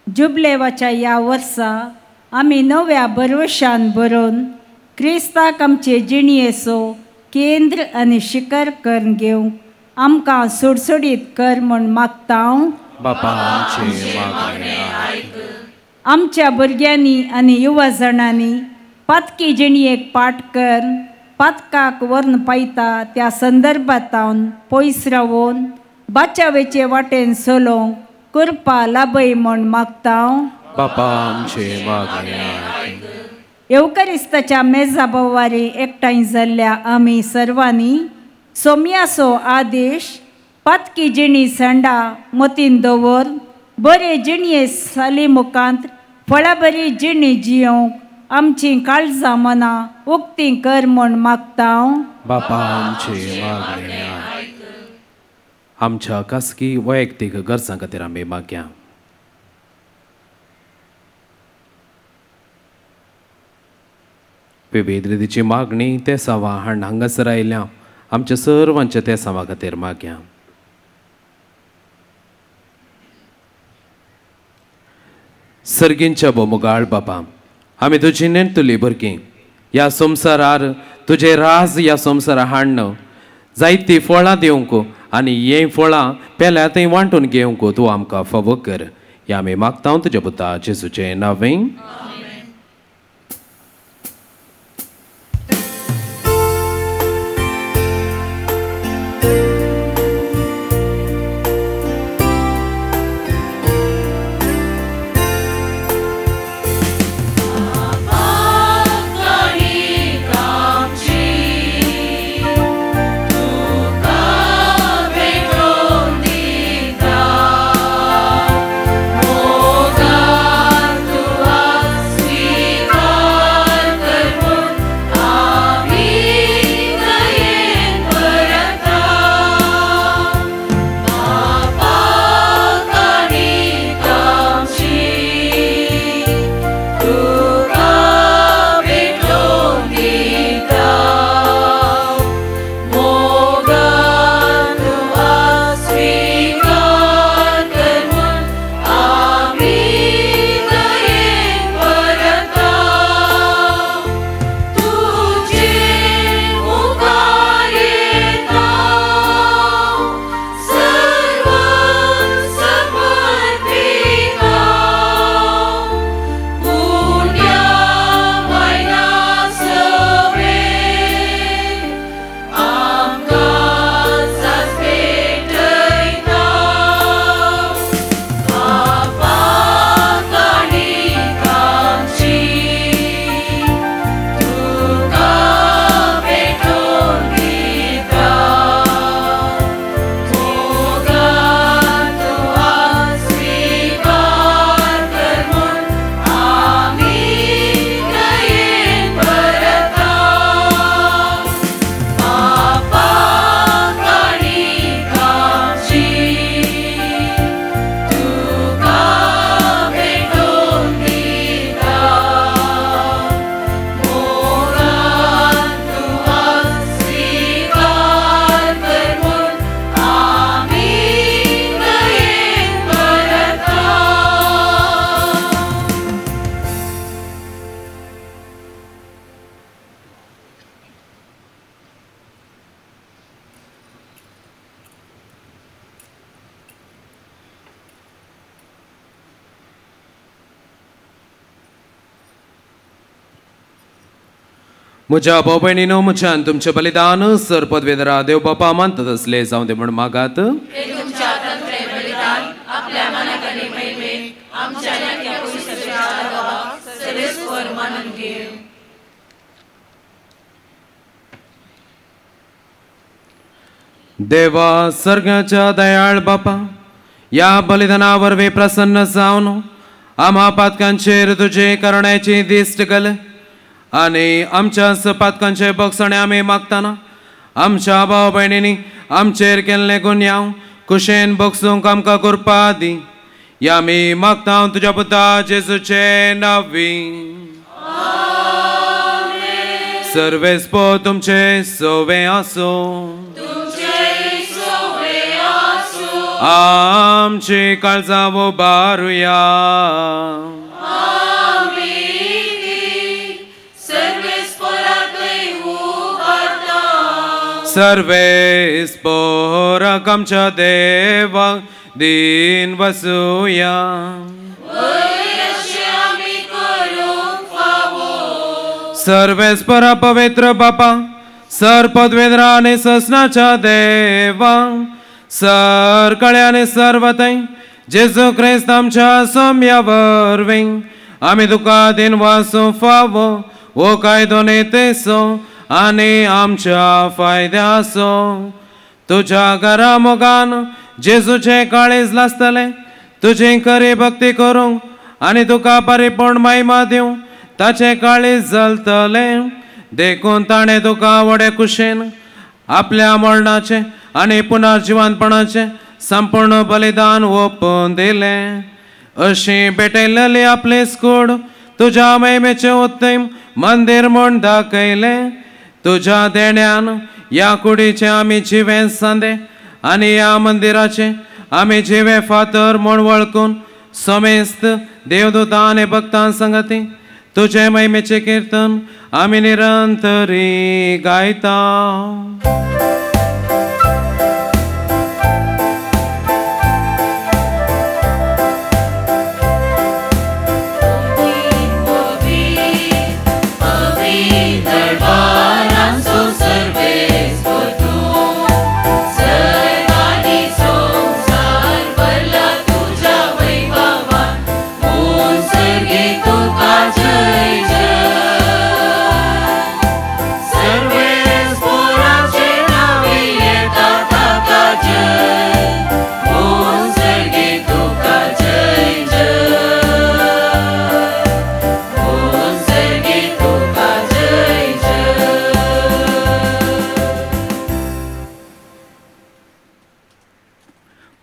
जुबलेवाच्या ह्या वर्सा आमी नव्या भरवशान बरोवन क्रिस्ताक आमचे जिणयेचो केंद्र आनी शिखर करून घेवंक आमकां सुडसुडीत कर म्हूण मागता. बापा आमचें मागणें आयक. आमच्या भुरग्यांनी आनी युवा जाणांनी पातकी जिणयेक पाठ कर पातकाक व्हरून पायता त्या संदर्भांत पयस रावून बाचावेचे वाटेन चलोवंक कृपा लाभय म्हूण मागता. बापा आमचें मागणें आयक. येवकरिस्ताच्या मेजा भोवारी एकठांय जाल्ल्या आमी सर्वांनी सोम्याचो आदेश पातकी जिणी संडा मतीन दवर बरे जिणये साली मुखांत फळाबरी जिणी जियोंक आमची काळजां मनां उक्ती कर म्हूण मागता. बापा आमचें मागणें आयक. आमच्या खासगी वैयक्तीक गरजां खातीर आमी मागया. विविध रितीची मागणी तेसांवां हाडून हांगासर आयल्या आमच्या सर्वांच्या तेसांवा खातीर मागया. सर्गींच्या बोमुगाळ बापा, आमी तुजी नेणतुली भुरगीं ह्या संवसारार तुजें राज ह्या संवसारा हाडून जायतीं फळां दिवंक आनी हीं फळां पेल्या थंय वांटून घेवंक तूं आमकां फावो कर. ह्या आमी मागता तुज्या पुता जेजूचें नांवें. म्हज्या भाव भयणीनो, म्हज्यान तुमचें बलिदान सर पदवेदरा देव बापा मानतात असले जावं दे म्हूण मागात. देवा सर्गाच्या दयाळ बापा, ह्या बलिदाना वरवीं प्रसन्न जावन आम्हा पातकांचेर तुजे करुणेची दिश्ट घाल आनी आमच्या पातकांचे बक्षणे आमी मागतना आमच्या भाव भयणींनी आमचेर केल्ले गुन्यांव कुशेन बक्षूंक आमकां कृपा दी. ह्या आमी मागता तुज्या पुता जेजूचे नांवी. सर्वेस्पो तुमचे सोवे आसूं. आमची काळजां उबारुया. सर्वेस्पोराक आमच्या देवाक दिन वसुया. सर्वेस्परा पवित्र बापा सर पदवेंद्रा आनी ससनाच्या देवा सर कळ्याने सर्वतय जेजू क्रिस्त आमच्या सोम्या वरवीं आमी तुका दिन वासूं फावो हो कायदो नेतेसो आनी आमच्या फायद्याचो. तुज्या घरा मोगान जेजूचें काळीज लासतलें तुजी खरी भक्ती करूंक आनी तुका परिपूर्ण महिमा दिवंक ताचें काळीज जलतलें. देखून ताणें तुका व्हडे कुशेन आपल्या मरणाचें आनी पुनर्जिवनपणाचें संपूर्ण बलिदान ओंपून दिलें. अशी भेटयल्ली आपली कूड तुज्या महिमेचें उत्तम मंदीर म्हूण दाखयलें. तुज्या देण्यान ह्या कुडीचें आमी जिवें सांदे आनी ह्या मंदिराचें आमी जिवे फातर म्हूण वळखून समेस्त देवदूतां आनी भक्तां संगती तुजे महिमेचें किर्तन आमी निरंतरी गायता.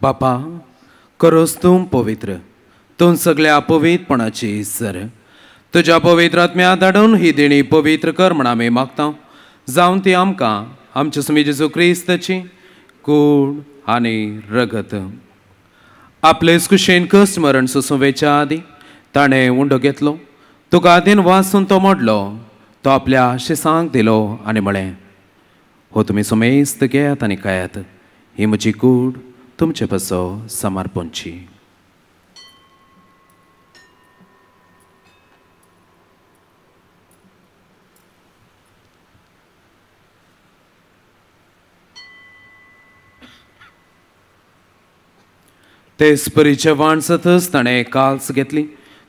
बापा करोस तूं पवित्र तूं सगळ्या पवित्रपणाची सर तुज्या पवित्र आत्म्या धाडून ही देणी पवित्र कर म्हण आमी मागता. जावन ती आमकां आमच्या स्वामी जेजू क्रिस्ताची कूड आनी रगत. आपले कुशेन कश्ट मरण सोंसूं आदीं ताणें उंडो घेतलो तुका आदीन वासून तो मोडलो तो आपल्या शिसांक दिलो आनी म्हळें हो तुमी समेस्त घेयात आनी खायात ही म्हजी कूड तुमचे पासो समर्पणची. तेच परीचे वाणसतच ताणें काल्स घेतली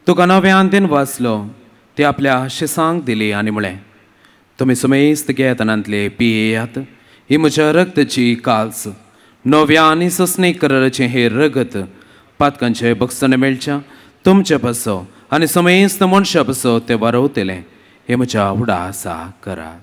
तुका नव्यान दिन वाचलो ती आपल्या शिसांक दिली आनी म्हळें तुमी समेस्त घेयात आनी पियेयात ही म्हज्या रक्ताची काल्स नव्या आनी ससणी कराराचें हें रगत पातकांचे बक्षण मेळच्या तुमचे पासो आनी समेस्त मनशा पासो तें वारवतलें हें म्हज्या उडा आसा करात.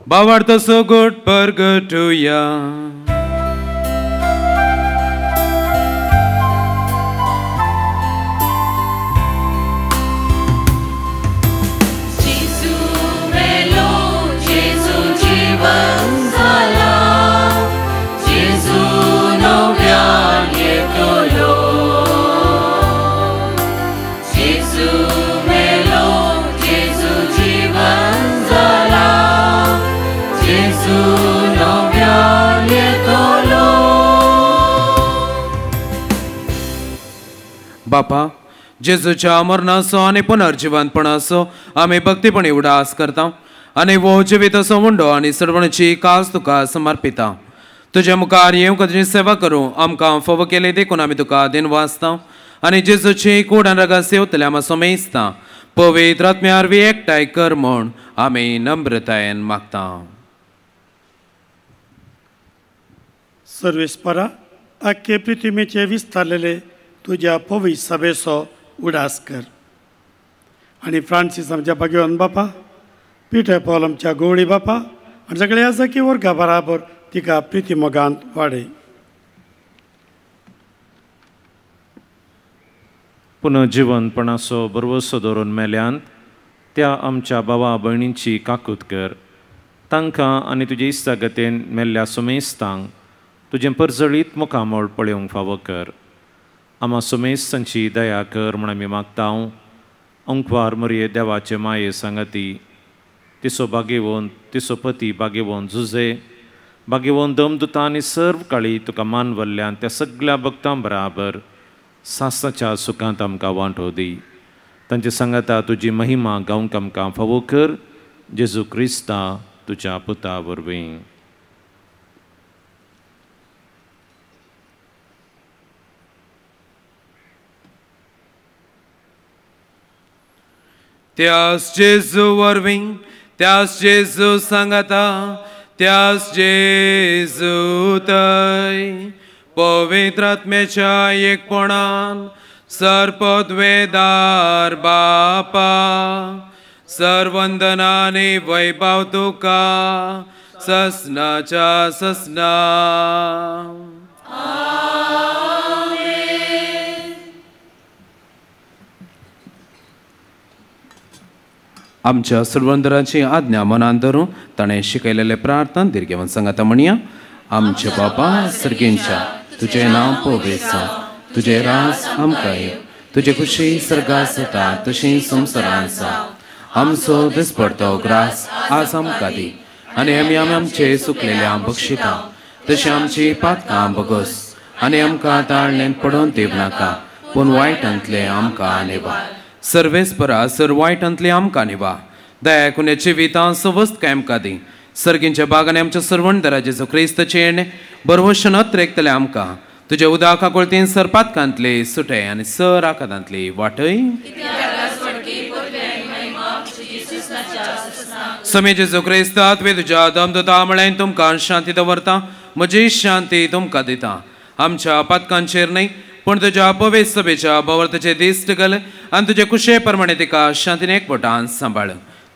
भावार्थ सगोट परगटुया. बापा जेजूच्या मरणाचो आनी पुनर्जिवनपणाचो आमी भक्तीपणी उडास करता आनी वो जिवीत असो उंडो आनी सर्वणची कास तुका समर्पिता. तुज्या मुखार येवंक तुजी सेवा करूं आमकां फावो केली देखून आमी तुका दिन वाचता आनी जेजूची कूड आनी रगत सेवतले आमी समेजता. पवित्र आत्म्या वरवीं एकठांय कर म्हूण आमी नम्रतायेन मागता. सर्वेस्परा आख्खे पृथ्वीचे विस्तारलेले तुज्या पवित्र सभेचो उडास कर आनी फ्रांसीस आमच्या भाग्यवान बापा, पिटर पॉल आमच्या गोवळी बापा आनी सगळ्या सखी वर्गा बराबर तिका प्रिती मोगांत वाडय. पुनर्जिवनपणाचो भरवसो दवरून मेल्यांत त्या आमच्या भावा भयणींची काकूत कर. तांकां आनी तुजे इश्टागतीन मेल्ल्या सुमेस्तांक तुजें परजळीत मुखामळ पळोवंक फावो कर. आमा सुमेस्तांची दया कर म्हूण आमी मागता. अंकवार मरये देवाचे माये सांगाती तिसो भागेवन तिसो पती भागेवन जुजे भागेवन दमदुता आनी सर्व काळी तुका मानवल्ल्यान त्या सगळ्या भक्तां बराबर सासणाच्या सुखांत आमकां वांटो दी. तांचे सांगाता तुजी महिमा गावंक आमकां फावो कर. जेजू क्रिस्ता तुज्या पुता वरवीं. त्यास जेजू वरवीं, त्यास जेजू सांगाता, त्यास जेजू तय पवित्र आत्म्याच्या एकपणान सर्पद्वेदार बापा सर्वंदनाने वैभव तुका ससनाच्या ससना. आमच्या सर्वंदराची आज्ञा मनान धरून ताणें शिकयलेले प्रार्थना दीर्घेवन सांगाता म्हणया. आमचे बापा सर्गेंच्या, तुजें नांव पवित्र जावं, तुजें राज आमकां येवं, तुजे खुशी सर्गात जाता तशी संवसारांत जावं. आमचो दिसपडतो ग्रास आज आमकां दी आनी आमी आमचे सुकलेल्या बक्षिता तशें आमची पातकां बगस आनी आमकां ताळणेंत पडोवन दिवं नाका, पूण वायटांतलें आमकां निवा. सर्वेस्परा सर वायटांतलें आमकां निवा. दया कुन्याची वितां सवस्त काय आमकां दी. सर्गींच्या बागांनी आमच्या सर्वणदरा जेजू क्रिस्ताचें येणें बरवशन अत्रेकतलें आमकां. तुज्या उदका कोळतीन सरपातकांतले सुटे आनी सर आकादांतली वाटय. समे जेजू क्रिस्ता तुवें तुज्या दमदुता म्हळ्यार तुमकां शांती दवरता, म्हजी शांती तुमकां दिता. आमच्या पातकांचेर न्हय पूण तुज्या पवित्र सभेच्या भोंवतणचे दिश्ट घाल आनी तुजे कुशे प्रमाणे तिका शांतीन एकवटान सांबाळ.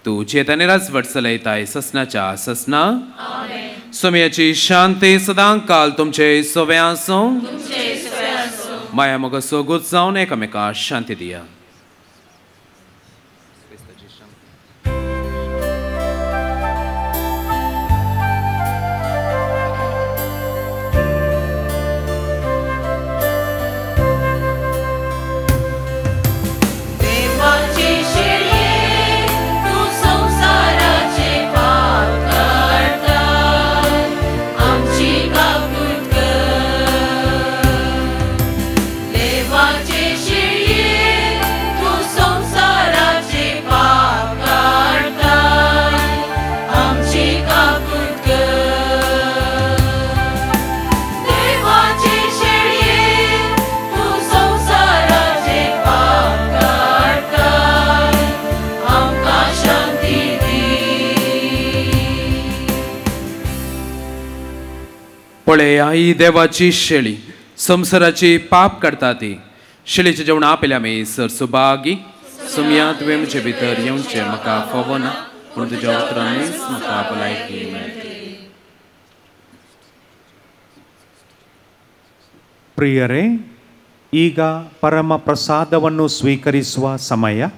तूं चेतानी राजवट चलयताय ससनाच्या ससना. सोम्याची शांती सदां काल तुमचे सोवे आसूं. माया मोग सोगूत जावन एकामेका शांती दिया. पळया ही देवाची शेळी संवसाराची पाप काडटा ती. शेळीचें जेवण आपल्या आमी सर सुभागी. सुमया तुवें म्हजे भितर येवचें म्हाका फावना, पूण तुज्या उतरांनीच म्हाका भलायकी मेळटली. ಪ್ರಿಯರೇ, ಈಗ ಪರಮ ಪ್ರಸಾದವನ್ನು ಸ್ವೀಕರಿಸುವ ಸಮಯ.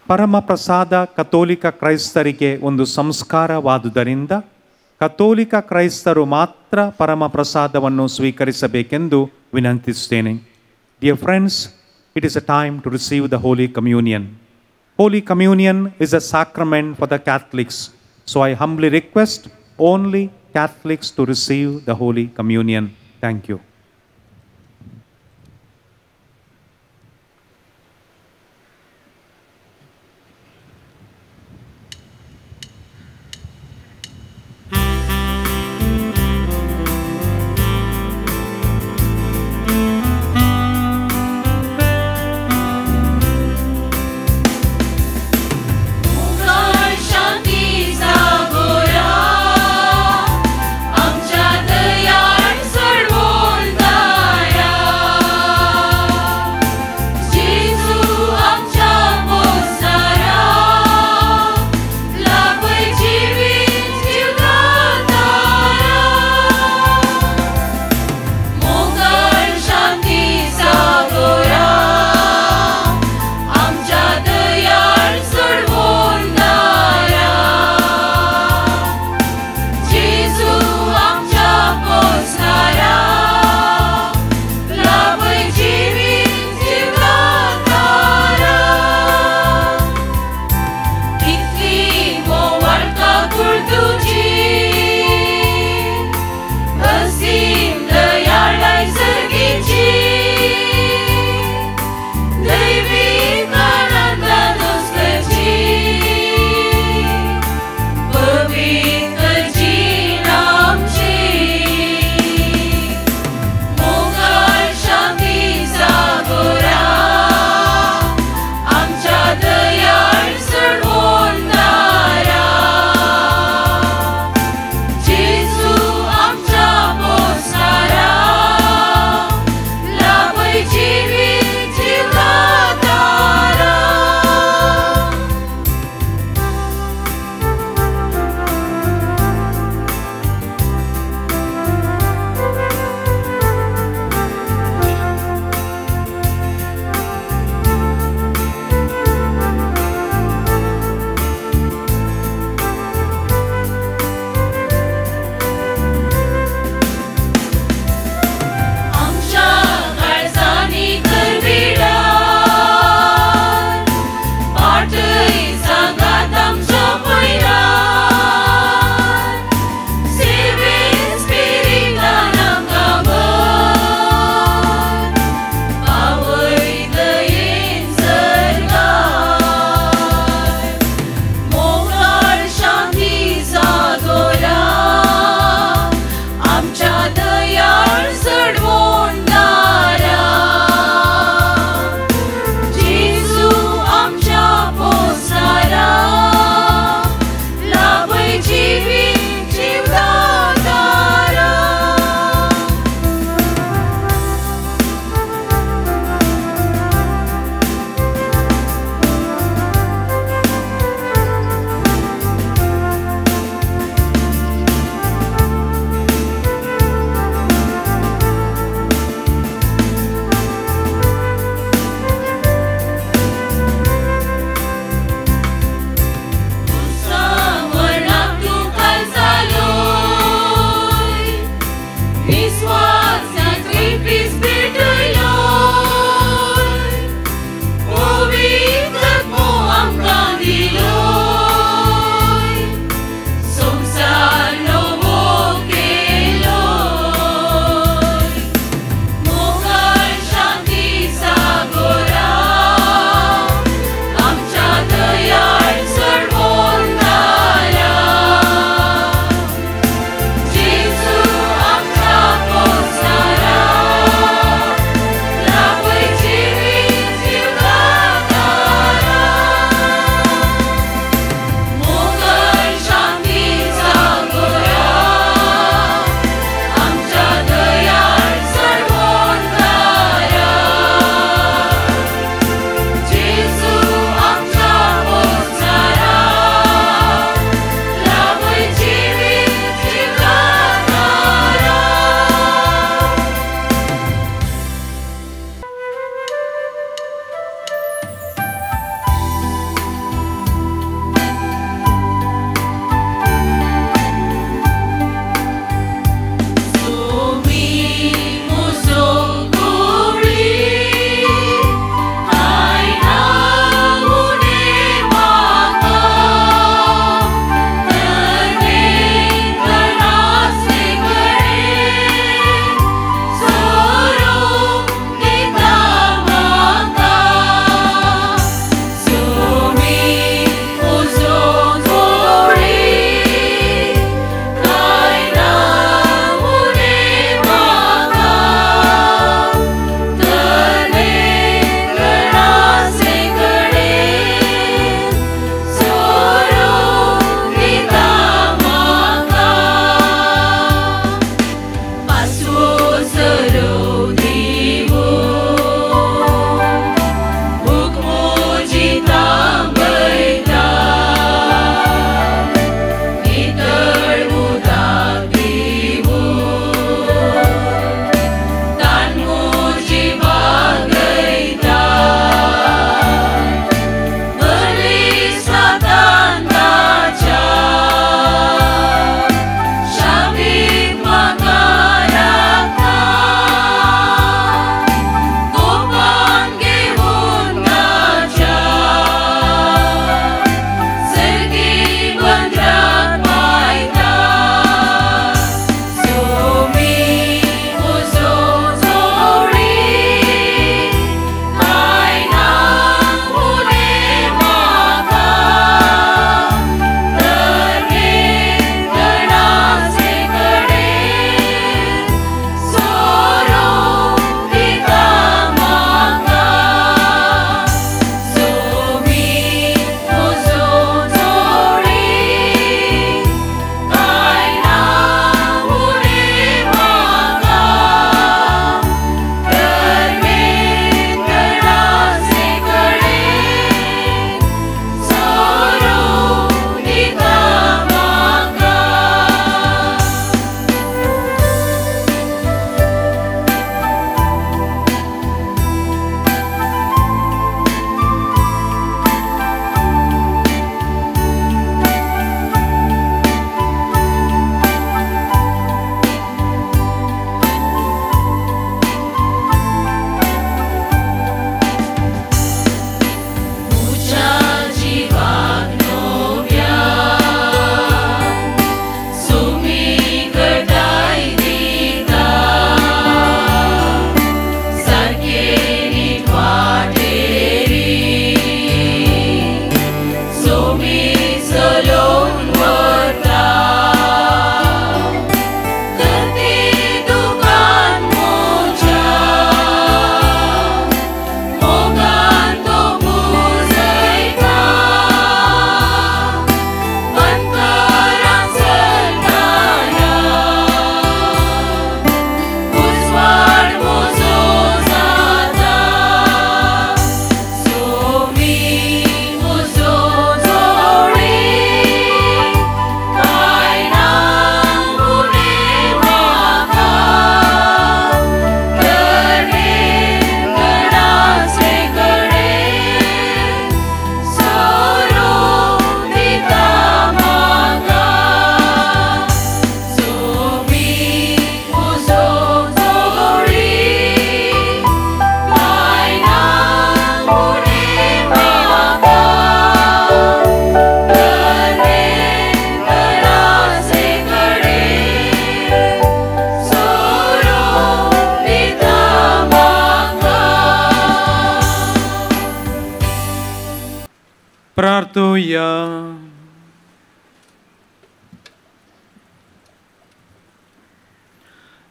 ಪರಮ ಪ್ರಸಾದ ಕಥೋಲಿಕ ಕ್ರೈಸ್ತರಿಗೆ ಒಂದು ಸಂಸ್ಕಾರವಾದುದರಿಂದ ಕಥೋಲಿಕ ಕ್ರೈಸ್ತರು ಮಾತ್ರ ಪರಮ ಪ್ರಸಾದವನ್ನು ಸ್ವೀಕರಿಸಬೇಕೆಂದು ವಿನಂತಿಸುತ್ತೇನೆ. Dear friends, it is a time to receive the Holy Communion. Holy Communion is a sacrament for the Catholics, so I humbly request only Catholics to receive the Holy Communion. Thank you. आमच्या दयाळ सोडवून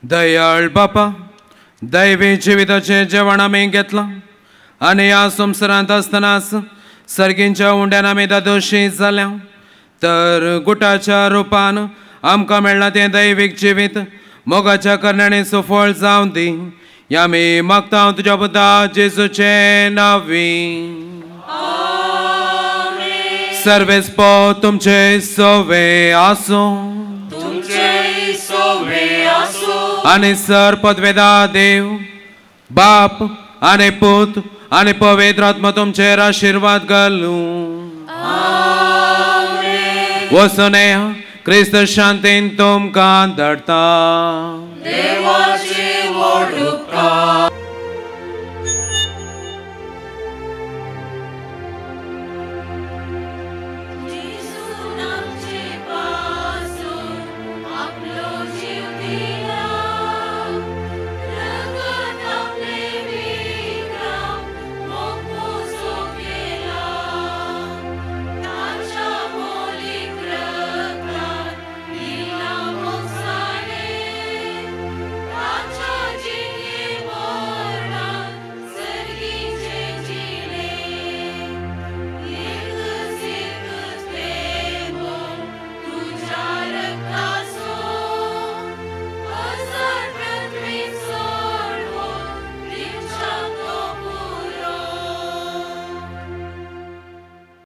दयाळ बापा, दैवी जिविताचें जेवण आमी घेतलां आनी ह्या संवसारांत आसतनाच सर्गींच्या उंड्यान आमी दादोशी जाल्या, तर गुटाच्या रुपान आमकां मेळ्ळां तें दैवीक जिवीत मोगाच्या करण्याने सुफळ जावं दी. ह्या आमी मागता तुज्या पुता जेजूचे नांवी. सर्वेस पो तुमचे सोवे आसूं आनी सर पदवेदा देव बाप आनी पूत आनी पवित्र आत्मा तुमचेर आशिर्वाद घालूं. वचून क्रिस्त शांतीन तुमकां धाडटा. देवाचे व्हड उपकार.